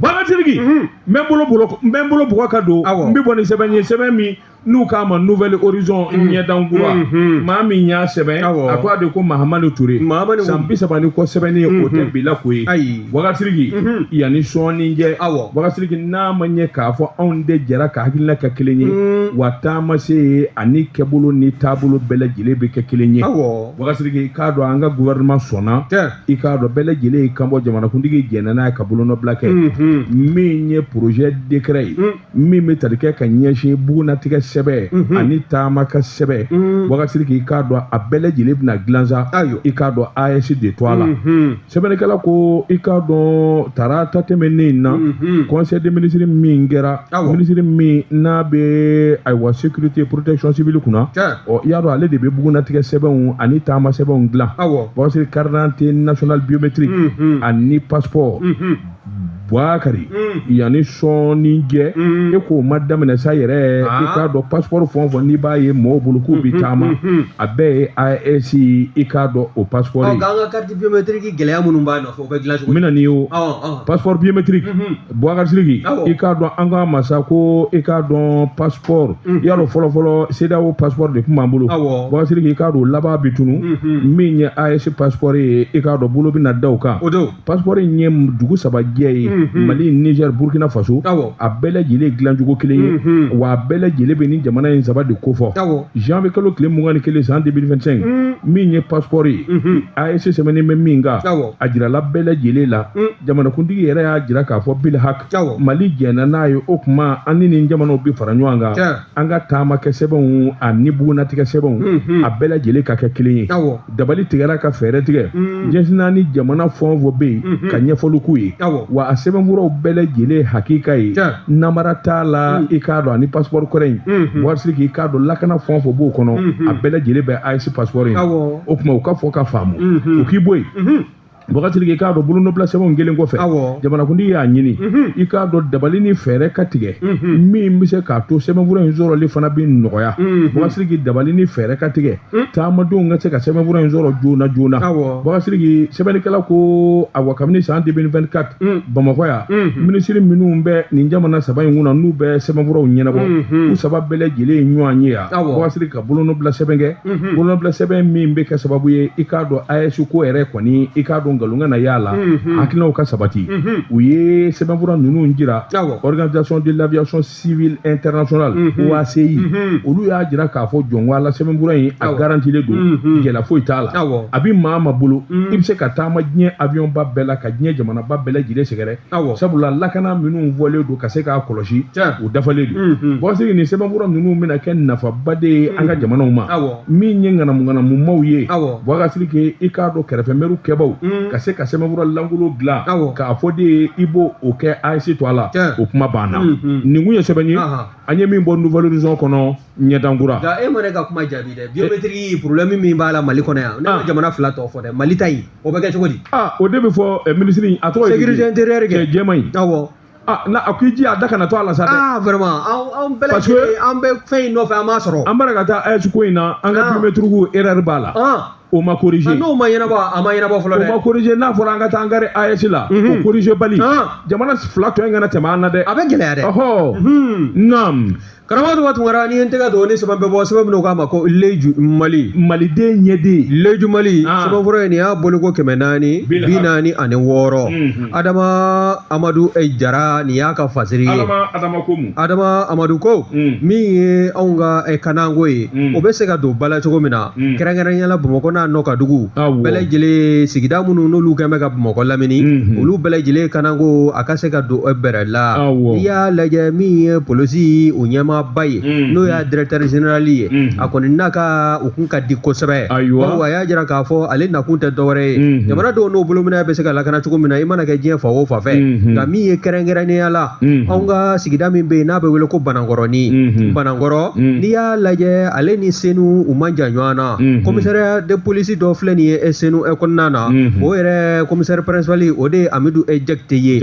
Boubacar Sidiki, n bɛ n bolo bolo n bɛ n bolo bugɔ ka don. Awɔ. N bɛ bɔ ni sɛbɛn ye, sɛbɛn min n'u k'a ma Nouvelle Horizon, ɲɛdankura. Maa min y'a sɛbɛn, Awɔ. a ko a de ko Mahamadu Ture. Mahamadu. San 30 ni kɔ sɛbɛnni ye, o tɛ bila ko ye. Ayi. Boubacar Sidiki, yanni sɔɔni jɛ. Awɔ. Boubacar Sidiki, n'a ma ɲɛ k'a fɔ anw de jɛra ka hakilina kɛ kelen ye, wa taamase ye ani kɛbolo ni taabolo bɛɛ lajɛlen bɛ kɛ kelen ye. Awɔ. Boubacar Sidiki, i k'a dɔn an ka gouvernement sɔnna. Tiɲɛ. I k'a dɔn bɛɛ lajɛlen y'i kanbɔ, jamanakuntigi jɛnna n'a ye ka bolonɔbila kɛ. Min ye projet décret ye, min bɛ tali kɛ ka ɲɛsin bugunatigɛ sɛbɛn ani taama ka sɛbɛn. Boubacar Sidiki, i k'a dɔn a bɛɛ lajɛlen bɛna dilan sa. Ayiwa. I k'a dɔn AES de to a la. Sɛbɛnnikɛla ko i k'a dɔn tarata tɛmɛnen in na, conseil des ministres min kɛra, Awɔ. ministre min n'a bɛ ayiwa sécurité protection civile kunna, Tiɲɛ. ɔ, i y'a dɔn ale de bɛ bugunatigɛ sɛbɛnw ani taama sɛbɛnw dilan. Awɔ. Boubacar Sidiki, carte d'identité nationale biométrique ani passeport. Boubacar, yanni sɔɔni jɛ, e k'o ma daminɛ sa yɛrɛ. I k'a dɔn passeport fɛn o fɛn n'i b'a ye mɔgɔw bolo k'u bɛ taama, a bɛɛ ye AES, i k'a dɔn o passeport Ɔ, ye. k'an ka carte biométrique gɛlɛya minnu b'a nɔfɛ, o bɛ dilan cogo N di? bɛna n'i ye o. Awɔ, awɔ. Passeport biométrique, Boubacar Sidiki, Awɔ. i k'a dɔn an k'a ma sa ko i k'a dɔn passeport, i y'a dɔn fɔlɔ-fɔlɔ CEDEAO passeport de tun b'an bolo. Awɔ. Boubacar Sidiki, i k'a dɔn o laban bɛ tunu. Min ye AES passeport ye, i k'a dɔn bolo bɛna da o kan. O don. Passeport in ye dugu saba jɛ ye, Mali, Niger, Burkina Faso. Awɔ. A bɛɛ lajɛlen dilancogo kelen ye, wa a bɛɛ lajɛlen bɛ nin jamana in saba de kofɔ. Awɔ. Janvier kalo tile 21 san 2025, min ye passeport ye, AES sɛbɛnnen bɛ min kan, Awɔ. a jirala bɛɛ lajɛlen la. Jamanakuntigi yɛrɛ y'a jira k'a fɔ bilhak, Awɔ. Mali jɛnna n'a ye. O tuma an ni nin jamanaw bɛ fara ɲɔgɔn kan, Tiɲɛ. an ka taamakɛ sɛbɛnw ani bugunatigɛ sɛbɛnw, a bɛɛ lajɛlen ka kɛ kelen ye. Awɔ. Dabali tigɛra ka fɛɛrɛ tigɛ. Diɲɛ naani jamana fɛn o fɛn bɛ yen, ka ɲɛfɔli k'u ye. Awɔ. Wa a sɛbɛnfuraw bɛɛ lajɛlen hakika ye, Tiɲɛ. namara t'a la. I k'a dɔn ani passeport kɔrɔ in, Boubacar Sidiki, i k'a dɔn lakana fɛn o fɛn b'o kɔnɔ, a bɛɛ lajɛlen bɛ AES passeport in. Awɔ. O tuma u ka fɔ ka faamu, u k'i bɔ yen. Boubacar Sidiki, i k'a dɔn bolonɔbila sɛbɛnw kelen kɔfɛ, Awɔ. jamanakuntigi y'a ɲini, i k'a dɔn dabali ni fɛɛrɛ ka tigɛ min bɛ se k'a to sɛbɛnfura in sɔrɔli fana bɛ nɔgɔya. Boubacar Sidiki, dabali ni fɛɛrɛ ka tigɛ, taamadenw ka se ka sɛbɛnfura in sɔrɔ joona joona. Awɔ. Boubacar Sidiki, sɛbɛnnikɛla ko awa kabini san 2024, Bamakɔ yan, minisiri minnu bɛ nin jamana saba in kunna n'u bɛ sɛbɛnfuraw ɲɛnabɔ, u saba bɛɛ lajɛlen ye ɲɔgɔn ye yan. Awɔ. Boubacar Sidiki ka bolonɔbila sɛbɛn kɛ, bolonɔbila sɛbɛn min bɛ kɛ sababu ye, i k'a dɔn AES ko yɛrɛ kɔni, i k'a dɔn nkalon kana y'a la, hakilinaw ka sabati. U ye sɛbɛnfura ninnu jira Awɔ. Organisation de l'aviation civile internationale, OACI. Olu y'a jira k'a fɔ jɔnko ala sɛbɛnfura in a Awɔ. garantilen don, gɛlɛya foyi t'a la. Awɔ. A bɛ maa ma bolo, i bɛ se ka taama diɲɛ avion ba bɛɛ la, ka diɲɛ jamanaba bɛɛ lajɛlen sɛgɛrɛ. Awɔ. Sabula lakana minnu fɔlen don ka se k'a kɔlɔsi, Tiɲɛ. o dafalen don. Boubacar Sidiki, nin sɛbɛnfura ninnu bɛna kɛ nafaba de ye an ka jamanaw ma. Awɔ. Min ye ŋanamuŋanamumaw ye, Awɔ. Boubacar Sidiki, i k'a dɔn kɛrɛfɛmɛriw kɛbaw ka se ka sɛbɛnfura lankolon dilan Awɔ. k'a fɔ de ye i b'o o kɛ AES to a la, Tiɲɛ. o kuma banna. Nin kun ye sɛbɛn ye an ye min bɔ Nouvelle Horizon kɔnɔ, ɲɛdankura. Nka e ma ne ka kuma jaabi dɛ. Biométrique problème min b'a la Mali kɔnɔ yan, ne ma jamana fila tɔ fɔ dɛ. Mali ta in, o bɛ kɛ cogo di? Ah, o de bɛ fɔ minisiri in, a tɔgɔ ye di? Sécurité intérieure Cɛ kɛ. jɛman in. Awɔ. Ah, na a ko i ji a da kana to a la sa dɛ. Ah, vraiment, an bɛɛ Parce que- lajɛlen an bɛ fɛn in nɔfɛ, an m'a sɔrɔ. An bɔra ka taa AES ko in na, an ka biométrique erreur b'a la, o ma corriger. N'o ma ɲɛnabɔ, a ma ɲɛnabɔ fɔlɔ O dɛ. ma corriger. N'a fɔra an ka taa an kari AES la, o corriger bali, jamana fila tɔ in kana tɛmɛ an na dɛ. A bɛ gɛlɛya dɛ. Ɔhɔ, naam. Karamɔgɔ Tunkara, ni n tɛgɛ don ni sɛbɛn bɛ bɔ, sɛbɛn minnu k'a ma ko Leju Mali, Maliden ɲɛden, Leju Mali, sɛbɛnfura ye nin y'a boliko 446. Adama Amadu Jara, nin y'a ka fasiri ye. Adama ko mun? Adama Amadu ko min ye anw ka kananko ye, o bɛ se ka don ba la cogo min na, kɛrɛnkɛrɛnnenya la Bamakɔ n'a nɔ ka dugu bɛɛ lajɛlen, sigida minnu n'olu kɛn bɛ ka Bamakɔ lamini, olu bɛɛ lajɛlen kananko a ka se ka don bɛrɛ la. N'i y'a lajɛ, min ye polisi o ɲɛmaa ba ye, n'o y'a directeur général ye, a kɔni n'a ka u kun ka di kosɛbɛ. Bawo a y'a jira k'a fɔ ale nakun tɛ dɔwɛrɛ ye, jamanadenw n'o bolominɛ bɛ se ka lakana cogo min na, i mana kɛ diɲɛ fan o fan fɛ. Nka min ye kɛrɛnkɛrɛnnenya la, anw ka sigida min bɛ yen n'a bɛ wele ko Banankɔrɔni, Banankɔrɔ, n'i y'a lajɛ, ale ni Senu u man jan ɲɔgɔn na. Commissariat de police dɔ filɛ nin ye Senu kɔnɔna na, o yɛrɛ commissaire principal, o de ye Amidu Jakite ye.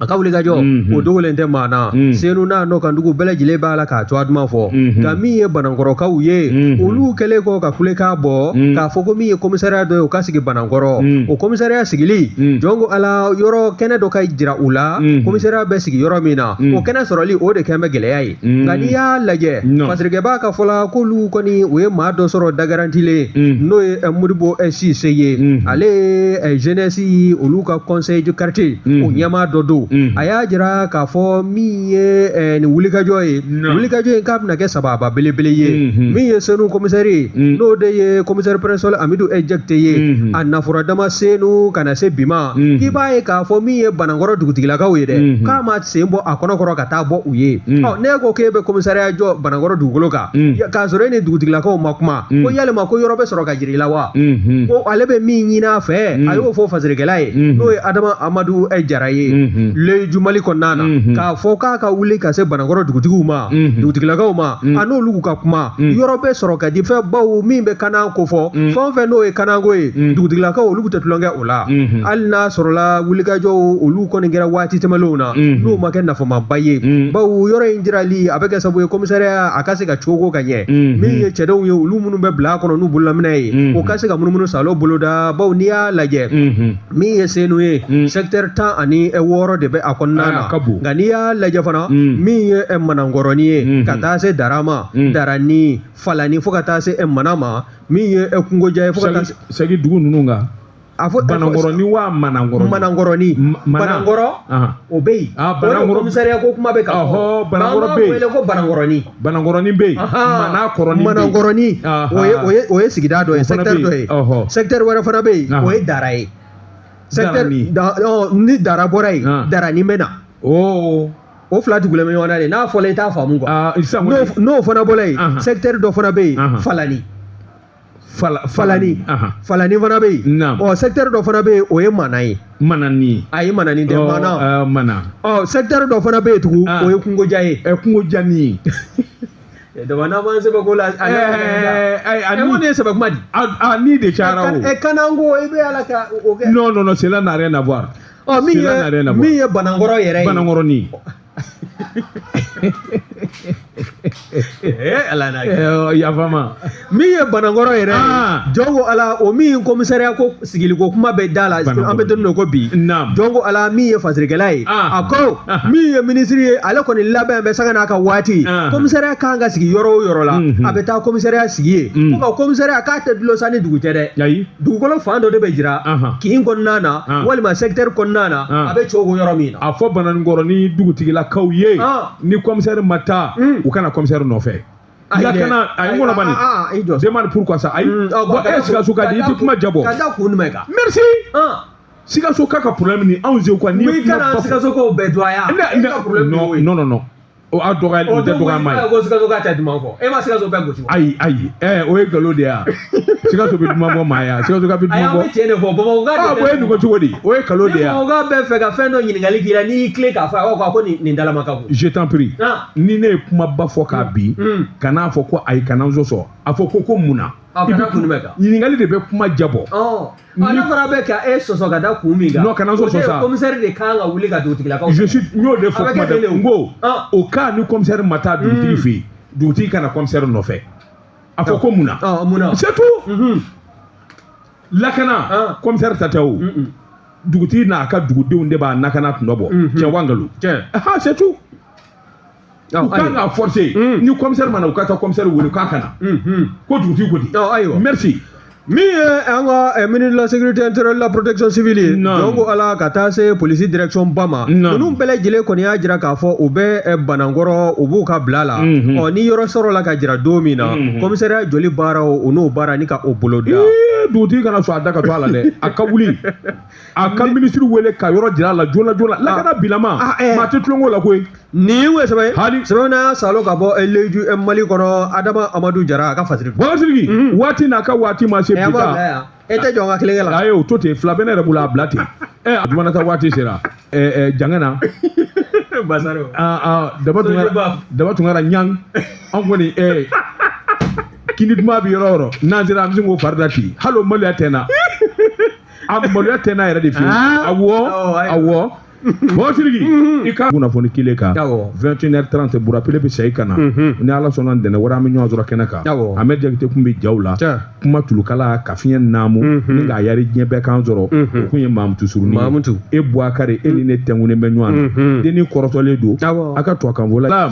A ka wulikajɔ o dogolen tɛ maa na. Senu n'a nɔ kan dugu bɛɛ lajɛlen b'a la k'a cogoya duman fɔ. Nka min ye Banankɔrɔkaw ye, olu kɛlen kɔ ka kulekan bɔ k'a fɔ ko min ye commissariat dɔ ye, o ka sigi Banankɔrɔ. O commissariat sigili, jɔn ko Ala, yɔrɔ kɛnɛ dɔ ka jira u la, commissariat bɛ sigi yɔrɔ min na, o kɛnɛ sɔrɔli o de kɛn bɛ gɛlɛya ye. Nka n'i y'a lajɛ, fasirikɛbaa ka fɔ la, k'olu kɔni u ye maa dɔ sɔrɔ dagarantilen, n'o ye Modibo Sise ye. Ale ye jeunesse olu ka conseil du quartier o ɲɛmaa dɔ don. A y'a jira k'a fɔ min ye nin wulikajɔ ye, wulikajɔ in k'a bɛna kɛ sababa belebele ye. Min ye Senu commissaire ye, n'o de ye commissaire principal Amidu Jakite ye, a nafura dama Senu ka na se bi ma, k'i b'a ye k'a fɔ min ye Banankɔrɔ dugutigilakaw ye dɛ, k'a ma sen bɔ a kɔnɔkɔrɔ ka taa bɔ u ye. Ɔ, ne ko k'e bɛ commissariat jɔ Banankɔrɔ dugukolo kan k'a sɔrɔ e ni dugutigilakaw ma kuma, ko yalima ko yɔrɔ bɛ sɔrɔ ka jira i la wa? Ko ale bɛ min ɲini a fɛ, a y'o fɔ fasirikɛla ye, n'o ye Adama Amadu Jara ye, Leju Mali kɔnɔna na, k'a fɔ k'a ka wuli ka se Banankɔrɔ dugutigiw ma, dugutigilakaw ma, a n'olu ka kuma, yɔrɔ bɛ sɔrɔ ka di fɛn baw min bɛ kanan ko fɔ, fɛn o fɛn n'o ye kananko ye, dugutigilakaw olu tɛ tulonkɛ o la. Hali n'a sɔrɔla wulikajɔw olu kɔni kɛra waati tɛmɛnlenw na, n'o ma kɛ nafamaba ye, bawo yɔrɔ in jirali a bɛ kɛ sababu ye commissariat a ka se ka cogo ka ɲɛ. Min ye cɛdenw ye, olu minnu bɛ bila a kɔnɔ n'u bololaminɛ ye, o ka se ka munumunu salo boloda. Bawo n'i y'a lajɛ, min ye Senu ye, secteur 16 de bɛ a kɔnɔna na. Nka n'i y'a lajɛ fana, min ye Manankɔrɔni ye, ka taa se Darama, Darani, Falani, fo ka taa se Mana ma, min ye Kungoja ye, fo ka taa se segi dugu ninnu kan. A fɔ Banankɔrɔni wa Manankɔrɔni? Manankɔrɔni, Banankɔrɔ o bɛ yen. Banankɔrɔ commissariat ko kuma bɛ ka fɔ. Banankɔrɔ bɛ yen. Wele ko Banankɔrɔni. Banankɔrɔni bɛ yen. Manakɔrɔni. Manankɔrɔni o ye sigida dɔ ye, secteur dɔ ye. Secteur wɛrɛ fana bɛ yen, o ye Dara ye. Secteur ni Dara bɔra yen, Darani bɛ na. O fila tugulen bɛ ɲɔgɔn na de, n'a fɔra i t'a faamu quoi. N'o fana bɔra yen, secteur dɔ fana bɛ yen, Falani. Falani, Falani fana bɛ yen. Ɔ, secteur dɔ fana bɛ yen, o ye Mana ye. Manani. Ayi, Manani tɛ, Mana. Mana. Ɔ, secteur dɔ fana bɛ yen tugun, o ye Kungoja ye. Kungojani. Dama n'an m'an sɛbɛ ko la. Ayi, mun de ye sɛbɛ kuma di? A ni de cayara o. Kananko i bɛ ala ka o kɛ. Non non non, cela n'a rien à voir. Ɔ, min ye Banankɔrɔ yɛrɛ ye. Banankɔrɔni. Ala n'a yafa ma. Min ye Banankɔrɔ yɛrɛ ye, jɔn ko Ala, o min commissariat ko sigiliko kuma bɛ da la, an bɛ don min na ko bi. Jɔn ko Ala, min ye fasirikɛla ye, a ko min ye minisiri ye, ale kɔni labɛn bɛ sanga n'a ka waati. Commissariat kan ka sigi yɔrɔ o yɔrɔ la, a bɛ taa commissariat sigi yen. Ko ka commissariat k'a tɛ dulon sa ni dugu cɛ dɛ. Ayi. Dugukolo fan dɔ de bɛ jira kin kɔnɔna na, walima secteur kɔnɔna na, a bɛ cogo yɔrɔ min na. A fɔ Banankɔrɔni dugutigilakaw ye, ni commissaire ma taa, u kana commissaire nɔfɛ. Lakana a ye ŋɔnɔ bani. Demande pourquoi ça. Ayi, bon, e Sikaso ka di, i tɛ kuma jabɔ. Ka da kun jumɛn kan? Merci. Sikaso ka ka problème ni anw zew quoi. Ni kana Sikaso kow bɛɛ dɔgɔya. Non non non non. O a dɔgɔya, o tɛ dɔgɔyama ye. Ko Sikaso ka tɛ duman fɔ. E ma Sikaso bɛɛ gosi wa? Ayi ayi, o ye nkalon de ye. Sikaso bɛ duman bɔ maa ye. Sikaso ka bɛ duman bɔ. Ayi, an bɛ tiɲɛ de fɔ. Bamakɔ ka. Ah, o ye nin ko cogo di? O ye nkalon de ye. Ni Bamakɔ bɛɛ fɛ ka fɛn dɔ ɲininkali k'i la, n'i y'i tilen k'a fɔ, a b'a fɔ ko nin dalama ka bon. Je t'en prie. Ni ne ye kumaba fɔ k'a bin, kan'a fɔ ko ayi, kana n sɔsɔ. A fɔ ko mun na? Ɲininkali de bɛ kuma jabɔ. Ne fana bɛ ka e sɔsɔ ka da kun min kan. Non, kana n sɔsɔ sa. Commissaire de kan ka wuli ka dugutigilakaw. Je suis n y'o de fɔ kuma da n ko o cas ni commissaire ma taa dugutigi fɛ yen, dugutigi kana commissaire nɔfɛ. A fɔ ko mun na? Mun na? C'est tout. Lakana, commissaire ta tɛ o. Dugutigi n'a ka dugudenw de b'a lakana tun dɔ bɔ. Tiɲɛ wa nkalon? Ah, c'est tout. U kan k'a forcer. Ni commissaire ma na, u ka taa commissaire wele k'a ka na. Ko dugutigi ko ten. Ayiwa. Merci. Min ye an ka ministre de la sécurité intérieure, de la protection civile ye, donc ala ka taa se police direction ba ma, ninnu bɛɛ lajɛlen kɔni y'a jira k'a fɔ u bɛ Banankɔrɔ, u b'u ka bila la. Ɔ, ni yɔrɔ sɔrɔ la ka jira don min na, commissariat joli baaraw, u n'o baara ni ka o bolo da. Dugutigi kana sɔn a da ka to a la dɛ. A ka wuli, a ka ministre wele ka yɔrɔ jira a la joona joona. Lakana bilama, maa tɛ tulonk'o la koyi. Nin ye sɛbɛn ye, sɛbɛn na salo ka bɔ Leju Mali kɔnɔ, Adama Amadu Jara a ka fasiri. Bɔn Sidiki, waati n'a ka waati ma se bi ta. E tɛ jɔ n ka kelen la. Ayi, o to ten, fila bɛ ne yɛrɛ bolo, a bila ten. A jumana ta waati sera. Jangana. Basaro. Daba Tunkara, Daba Tunkara ɲang. An kɔni kini duman bɛ yɔrɔ o yɔrɔ, n'an sera an bɛ se k'o fari da ten. Hali o maloya tɛ n na. A maloya tɛ n na yɛrɛ de fiyewu. Awɔ, awɔ. Bon Sidiki, i ka kunnafoni kelen kan, 21h30, Burapele bɛ segin ka na. Ni Ala sɔnna, ntɛnɛn wɛrɛ an bɛ ɲɔgɔn sɔrɔ kɛnɛ kan. Ahmed Jakite kun bɛ jaw la, kuma tulukala ka fiɲɛ naamu ni k'a yari diɲɛ bɛɛ kan sɔrɔ. O kun ye Mamutu Surunin ye. E Buwakari, e ni ne tɛnkunnen bɛ ɲɔgɔn na, denni kɔrɔtɔlen don a ka to a kan fɔ la.